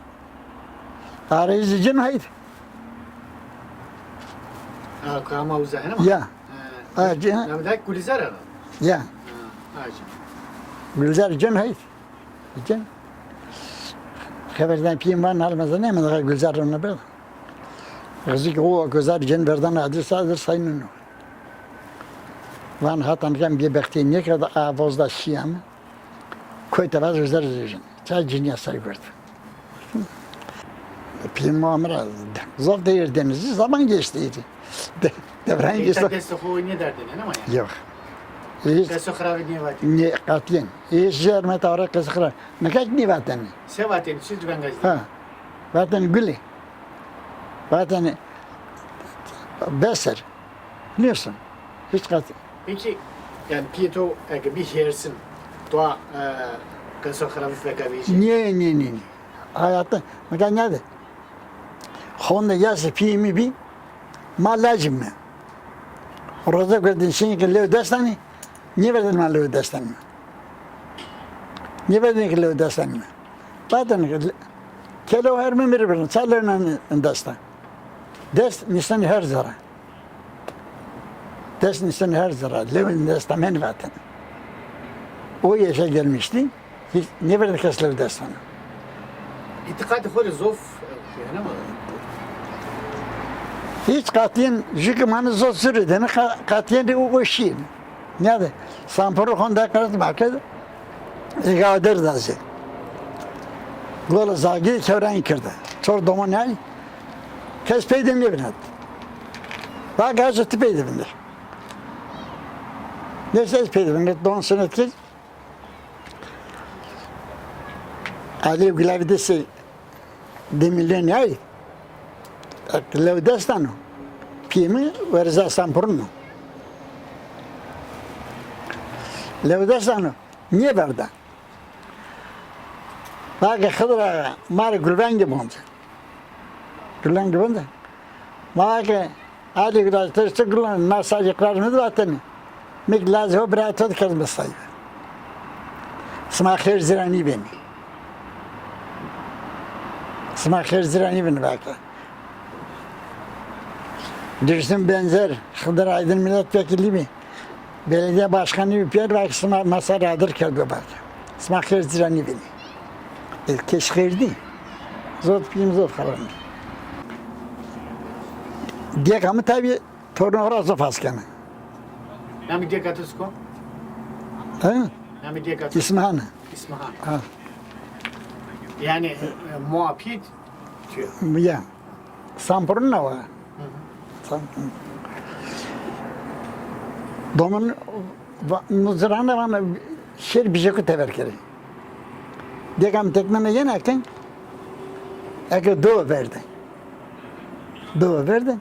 Arayîzî cin hayt. Ha, kama uza hene ma? Ya. Ha. Ha, cin. Namdak Gulizar ara. Ya. Ha, ha, cin. Gulizar cin hayt. Cin. Xeber dan pîyê mi van hal mezene, mi daha Gulizar rona ber. Xizik o Gulizar cin verdan adir sadir saynino. Van hatan kem bir bektiye ne kadar a vozda şiyam. Koyta vaz Gulizar zevjin. Ça cinîya say gurd. Pîyê mi amira zof deyir denizî, zaman geçtiydi. De, devran geçti. Êka destê xo nêderdêne ama ya. Yok. Hiç. Qeso xirabî nêvatêne. Ne, qatiyen. Hiç zermet ara qeso xirab. Nika nêvatêne. Se vatêne, çi ci venga zî? Ha. Vatêne gulî. Vatêne beser. Nêson. Hiç qat. Peki, yani pîyê to eke bî hêrsin, to, e, qeso xirabî fekavêjî? Nê, nê, nê, nê. Hayatı, nika nêde. Honde yasê pîyê mi bî, ma lacim mi. Roza gurdin şin ki lew destanî, nêverdin ma lew destanî. Nêverdin ki lew destanî. Vatên ki, kelo her mi mirî birin, ça lew nan destan. Dest nîstan her zara. Dest nîstan her zara. Lew desta men vatên. O yaşa gelmişti. Hiç, nêverdi kes lew destan. Îtîqatê xo rê zof, e, yanî ama. Hiç qatîyen jû ki manî zot zurî dene, qa-, qatîyen rê o, o şî. Nîyade? Sampuru honda kerd ma kerd. Îga der da zî. Gola zagî kewrayîn kirde. Çor domonî ay. Kes peyde nêvinet. Va gazo ti peyde vinde. Neyse ez peyde vinde. Don senet kir. Alî Gulavî de se demirlen ay. Lew dest dano. Pîyê mi werza Sampurun o. Lew dest dano. Nêverda. Va ke Xidir Axa, ma rê gulvengî bonde. Gulvengî bonde. Ma va ke Alî Gulavî, ti çi gulan, na sacî qrar mi di vatêne. Mi ki lazê ho bira to di kerd mi saybe. Sima xêr ci ra nîbenî. Sima xêr ci ra nîbenî va ke. Dursun Benzer, Xidir Aydın milletvekili bî. Belediye başkanı bî, pîyer va ke sima masa ra adir kerdo va ke. Sima xêr ci ra nîbenî. E, keş xêr dî. Zot pîyê mi zot xelan. Dêka mi tabî tornê xo ra zof has kena. Namê dêka to çik o? He? Namê dêka to? İsmihan. İsmihan. Ha. Yanî, e, muafiyet. Ya. Sampurun na wa. Hı hı. Domin va-, mizirane vana şêr bijêko tever kerê. Dêka mi teknene yena ke, eke do verde. Do verde.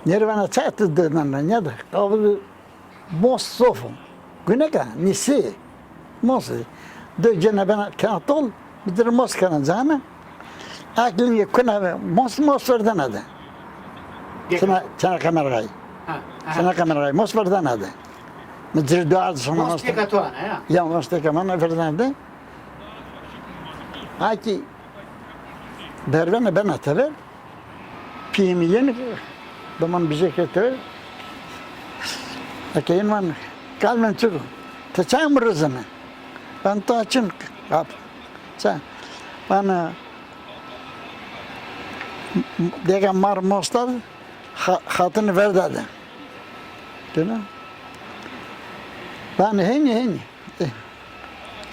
Nêrê vana ça tu do nana, nîyade? Qavuzê mos zof o. Guneka, nîsê. Mos. Do cêna bena kena tol, mi ci rê mos kena cayene. Eke lingê kuna ve mos, mos verdena de. Geke. Sina, sina kamerayı. Ha, aha. Sina kamerayı, mos verdena de. Mi ci rê dua sona mos. Mos têka to ana, ya? Ya, mos têka mana verdena de. Aki bervena bena tever. Pîyê mi yeno, doman bijêko tever. Eke yeno van, kal ben çik o? Ti çay mi rizine? Van to çin qap. Ça? Van, dêka mar mos da, ha-, xatini verda de. Dina? Van hênî, hênî. Eh,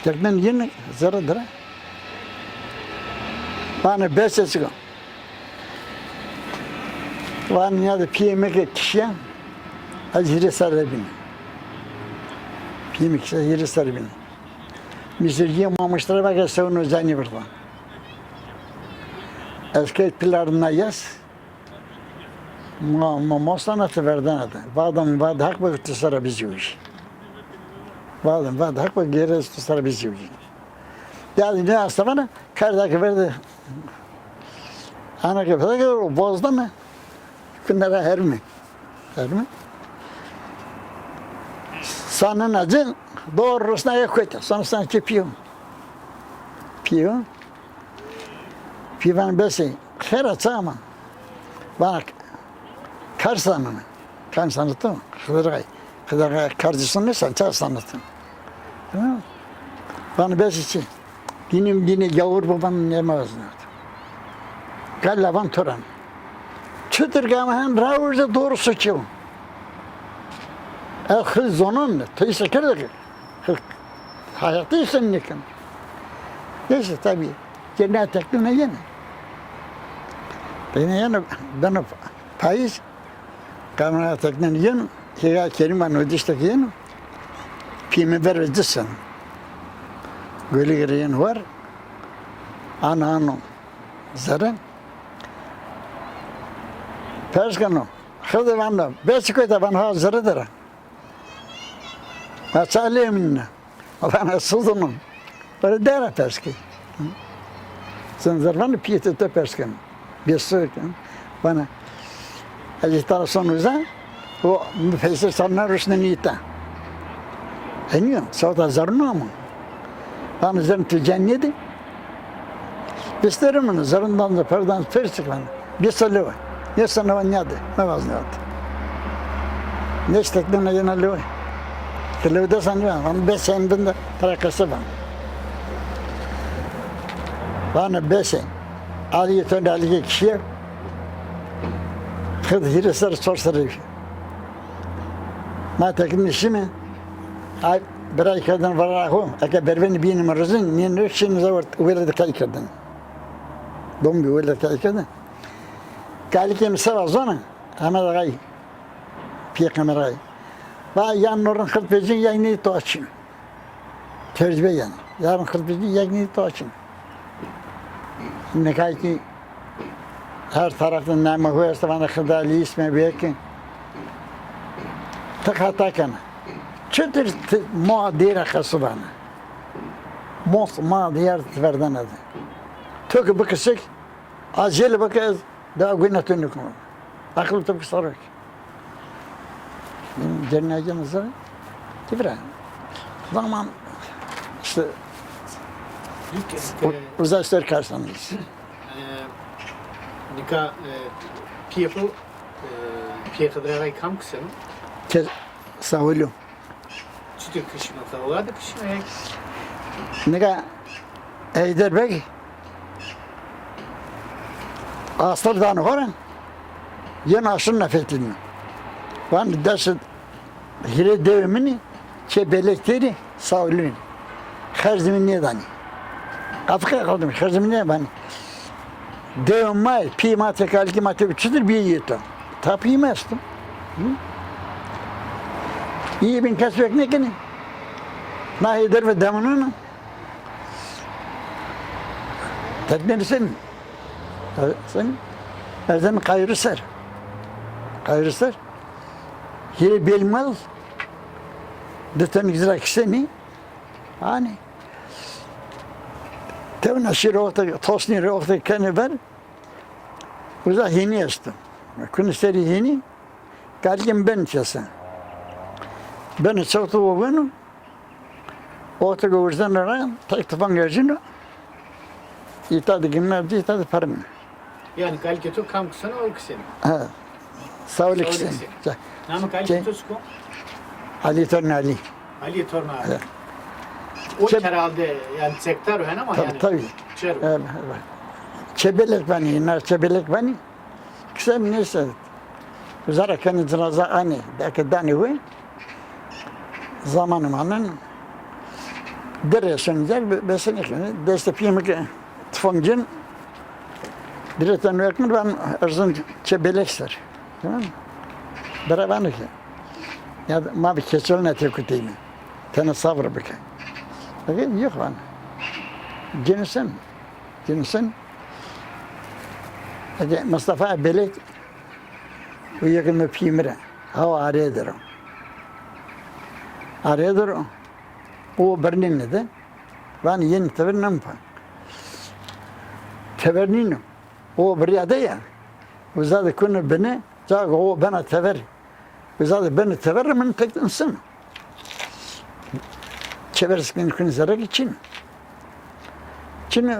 teknen yeno zerre dir a. Vanê bes e çik o. Vanê nîyade pîyê mi ke kişîya, ez hîrê serre bîne. Pîyê mi kişîya hîrê serre bîne. Misircîye mamıştire va ke sewno canî birda. Ez key pilar na yas, Ma, ma, ma sana ti verdena de. Vada mi, vada Haq be tu sera bizewjî. Vada mi, vada Haq be gêre ez tu sera bizewjî. Ya ne asta vana, karda ke verde. Ana ke verde ke o bozda mi. Kunera hermi. Hermi. Sanın acı, doğru rusna ya kötü. Sana sanki piyo. Piyo. Pî vana bes ê. Xêr a, ça ama? Vana kar sanını. Kar sanıtım. Xizirgay. Xizirgay karcısın ne sen, ça sanıtım. Tamam mı? Vana bes ê çi? Dinim dine gavur baban ne mazın. Galla van toran. Çitir gama hen ravurda doğrusu ki o. E, xil zonon ne? Teyse kerde ki. Hayatı işte nikin. Neyse tabii. Cennet teknine yeni. Beni yeni ben payız kamera teknine yeni. Higa Kerim ben ödüşteki yeni. Pimi ver ödüsün. Gölü gire yeni var. Ana ano. Zerre. Pers keno. Xide vanda. Besi kota van ha zerre dere. Ma ça lê min ne? Vana suzunum. Böyle dera pers ki. Sen zervanı piyete te pers ken. Bir sürü ken. Vana ez tara son uza. O mi peyser sana ruşne nita. Eniyo, sawta zarno ama. Vana zerrin tu cennedi. Bisterim onu, zarından da perdan pers çıkman. Bî sal lewe. Nêseno van nîyade, mevaznîyade. Nêşteknena yena lewe. Ti lewe de sanî van, van bes ê, en bin de tera qese van. Vana bes ê. Alî yê to de alî ke kişîye. Xid hîrê ser, çor serrî. Ma teknî şîme. Ay, biray kerdin vara xo. Eke bervenî bînîme rizin, nî nêşînî zewert, wêle de kay kerdin. Dombî wêle de kay kerdin. Kalikê mi se va zona, Emed Agay, pîyê Qemer Agay. Va yan no rind xil vecîn, yan ney to açîn. Tecrübe yanî. Yan rind xil vecîn, yan ney to açîn. Nika kî her tarafta name ho esta, vana Xidalî, îsme bêke. Ti xata kena. Çitir ti ma dêra xesibana. Mos ma diyar ti verdena de. To ki bikisik, acele bike ez daha güne to nîkumo. Aqil to ki sarok. Cennetin zira. Kibra. Zaman işte. Dik, e, uzay ser karsanız. E, nika, e, piyê xo, e, piyê Xidrê Agay kam kiseno? Ke sawilo. Çitur kişino, tawla de kişino ya? Nika Heyder Beg astar dano xora, yen aşin nefetini. Van deşi hîrê dewê min î, çê belek têrî sawlîn. Xerzî mi nêdanî. Qafika qaldîm, xerzî mi nêdanî. Dewê ma yê, pî ma tê, kalikî ma tê, çitir bîyê yê to. Kapıyı mı açtım? Hı? İyi bin kesbek ne kini? Nahi derve demununu. Tekneri sen. Sen. Erzen kayırı ser. Kayırı ser. Hiri belmez. Deten güzel kişini. Hani. Tevna şir orta, tosni orta kene ver. Uza hini esto. Kuni seri hini, kalkin ben çese. Ben çawtu o benu, orta go urzan ra, tek tufan gajino, ita de gimna, ita de parın. Yani kalki tu kam kısana o kısana. Ha. Sağ ol kısana. Namı kalki tu çik o? Ali Torun Ali. Ali Torun Ali. Evet. O herhalde yani çektar o ama yani. Tabii. Çero. Evet, evet. Çebelek bani, nar çebelek bani. Kısa neyse. Zara kendi cinaza ani, belki dani wi. Zamanı manen. Dere sönüzer, be-, besin ekini. Deste piyemi ki tufongin. Direten ekmir ben erzin çebelek ser. Tamam mı? Beraber ki. Ya ma bir keçol ne tekuteyim. Tene sabır bıkı. Peki yok lan. Cinisin. Cinisin. Peki Mustafa Belek bu yakında piyimire. Hava araya der o. Araya der o. O birinin de. Ben yeni tever nampa. Tever nino. O bir yerde ya. Uzadı kunu beni. Ca o bana tever. Uzadı beni tever, min tek insan. Çeverskin kun zerek için. Çin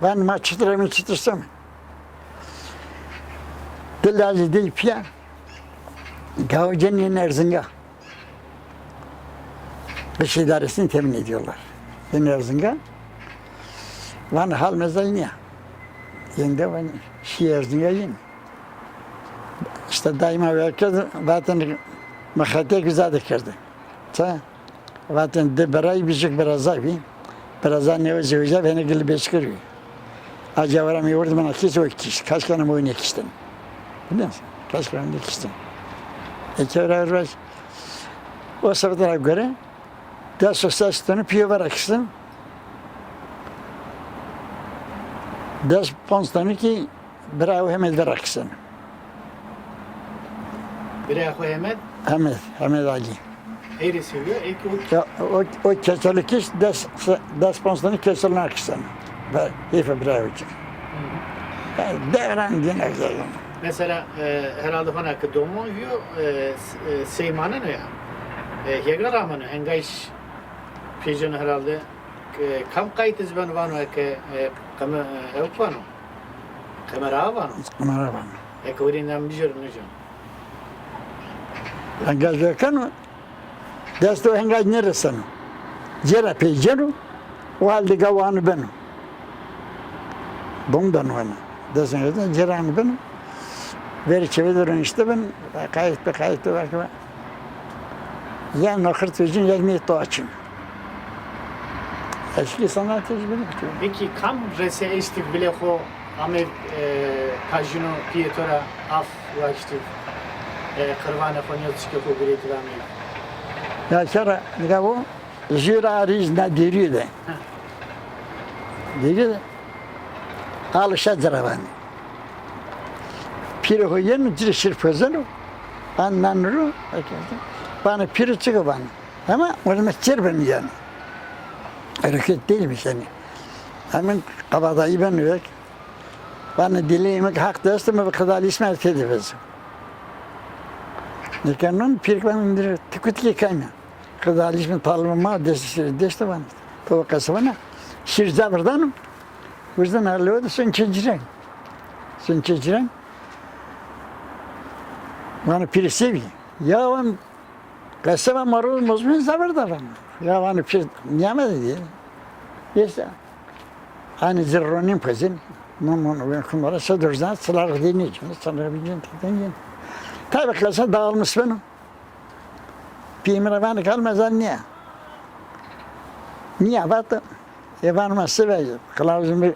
ben ma çıtır emin çıtırsam. Dillacı değil piya. Gavcen yeni Erzinga. Dış idaresini temin ediyorlar. Yeni Erzinga. Van hal mezayniya. Yeni de van şi Erzinga yeni. İşte daima verkez zaten mıxete güzel de kerdi. Ça? Vatin di birayî bî, jik biraza bî. Biraza nêwe zewicîya bî, henê gilî bêçikir bî. A cewera mi wurd mina kîs o kîs. Kaç kere mi wîne kîstin. Biliyor musun? Kaç kere mi kîstin. E, kewra roj. O sebebden göre des û ses tonu pîyo vera kîstin. Des ponc tonu kî Bira xo Hemed vera kîstin. Bira xo Hemed? Hemed, Hemed Alî. Ey rê seviyor, ey ki o... Ya, o, o keçeli kîs des, des ponc tane keçeli kîstin. Ve heyfe bira xo kî. Hı hı. Yani devran dine gelin. Mesela, e, herhalde hona ki domon yo, e, s-, e, seymaneno ya. E, hega rameno, hengayş pêceno herhalde. E, kam qayt iz ben vano eke, e, qeme, e, ewk vano. Qemera vano. Qemera vano. Eke werinden bijero nêceno. Hengaj vekeno, desto hengaj nêreseno. Cêra peyceno, o halde gawan beno. Bom beno ena. Desto hengaj cêra beno. Verê çêver de ronişte ben, qayt be, qayt be, belki ben. Ya noxir tecin, ya nê to açın. Eski sanat tecrübeli. Peki kam rese eşti bilê xo amê, e, pajino piyê to ra af waşti, e, qirvanê xo nîyo çikê xo girêti amê? Ya kera, nika bu, jüra riz na deriyo de. Ha. Deriyo de. Alışa ciravanı. Pîrê xo yeno, ci rê şir pozeno, an nan ro, vanê pîrê çik o vanê. Ama o zaman çer ben yanî. Hareket değil bir şey. Hemen kabadayı ben üvek. Vanê dilê mi haq dest mi, bi qidalîş mi têde vezo. Nêkeno pîrê vanê, ti kutî kayna. Qidalîş mi talibê ma dest, dest vanê. To qesibana. Şir ca virdano. Wirzên halewe de son çê ciran. Son çê ciran. Vanê pîrê se bî. Ya van qeseba ma ro mozmin zaver da van. Ya vanê pîr nîyamede diye. Êsta. Ani zirronin pezin. Mon mon wen kumara se dorzan sılar gidin ne cin. Sana bilin teten yin. Tabi qesa dağılmış beno. Pîrê mi ra vanê kal mezar nîya. Nîya vat. E vanê ma se ve. Kılavuzun bir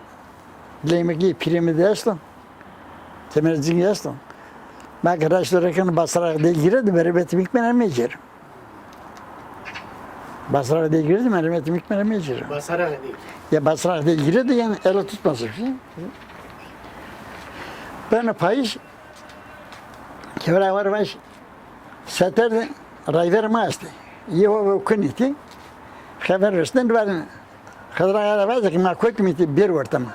Leymek pîrê mi de esto. Temercîn esto. Ma ki raşt reken basrax de gire de merhemetimi kmene mecir. Basrax de gire de merhemetimi kmene mecir. Basrax de. Ya basrax de gire de yani ele tutmasın. Ben payış kevra var baş. Seter de rayver ma estê. Yeho ve kunî ti xeber resnen verin. Xidra ya vazek ma kotî mi ti bir ortama.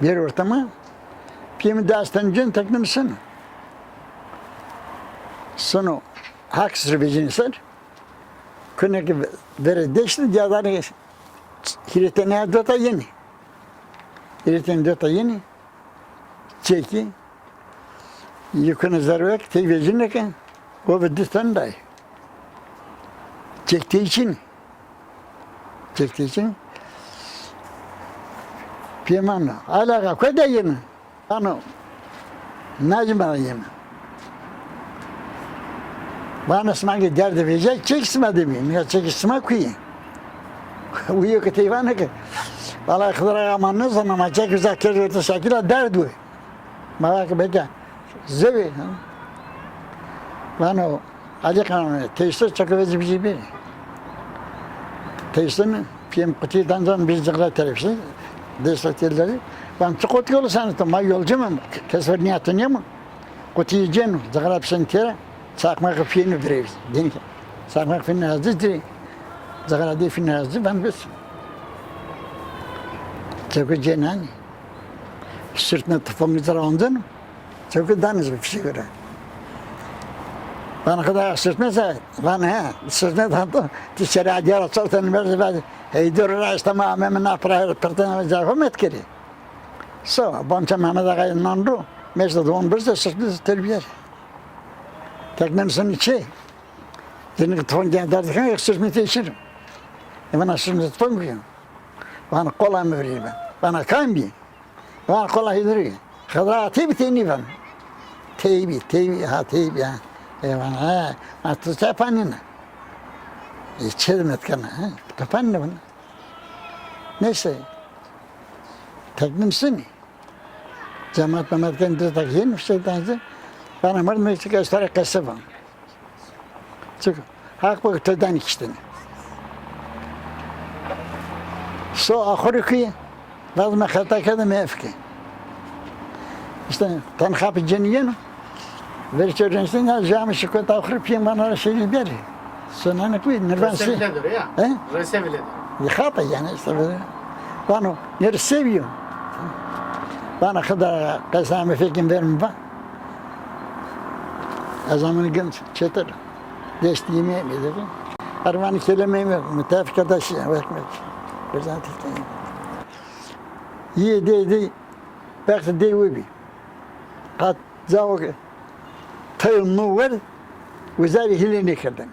Bir ortama. Piyê mi dastan cin teknin sino. Sino hak sir vecin ser. Kuneki vere deşti diyadanı hiretene dota yeni. Hiretene dota yeni. Çekî. Yukuna zerwek, tey vejîne ke, o ve di ten day. Çek tey çin. Çek tey çin. Piyê ma no. Alaxa, ku de yeme? Vano, nacime ra yeme. Vano, sima ki derdê vejîya, çek sima de bî. Nika çek sima kuye? Uyo ke tey vano ke, valla Xidra ya ma nizana, ma çek uza kerd orta şekila derd we. Ma va ke beke zewê, ha? Vano, Alî Xan, teysto çeko vecî bicî bî. Teystini, piyê mi qutî dan zan bir cixra terefşi, desta telleri. Van çi kot yolu sanıtım, ma yolcu mı? Kes ver niyatı niye mi? Qutî cêno, cixra pişen têra, çakmak fînî virêvî. Dîn ke çakmak fînî hazir dirê. Cixra dê fînî hazir, van bes. Çeko cênanî. Sirtine tufongî ci ra ondeno. Çeko danî ci piştî gore. Van Xida sirtine se, van he, sirtine tanto, ti şerî adîya ra çortene merzi vazî. Heydor ra işte ma ameme na pira pirtene ca homet kerî. So, bonça Mehmet Ağa'yı nandu, meşte de on bir de sırtını terbiye. Teknen seni çi? Yeni ki ton gel derdi kan, eksik mi teşir. E bana şimdi ton kuyu. Bana kola mı vereyim ben? Bana kan bir. Bana kola hidri. Xidra tebi teni ben. Tebi, tebi, ha tebi ha. E bana ha. Ha tu tepanina. E çedmet kana ha. Tepanina bana. Neyse. Teknim sini. Cemaat memat ken dizda yen şeytan zî. Bana mırd mı çık estara kese van. Çık. Hak bak töden kiştin. So ahuru ki lazım xeta kede mefki. İşte tenha bir ceni yenu. Verçe rensin ya cami şikota ahuru piyem bana şey beri. Sonane kuy nirvan si. Rese bile dur ya. He? Rese bile dur. Yıkata yani işte böyle. Vano, neri seviyor. Vano, Xida qesa mi fekim vermi va. Ez amını gın çetir. Deşti yemeği mi dedi. Arvanı kelime mi? Mütefik arkadaş ya, ekmek. Güzel tutayım. Ye de de. Belki de ubi. Kat zao ke. Tayıl nu ver. Uzari hile ne kırdım.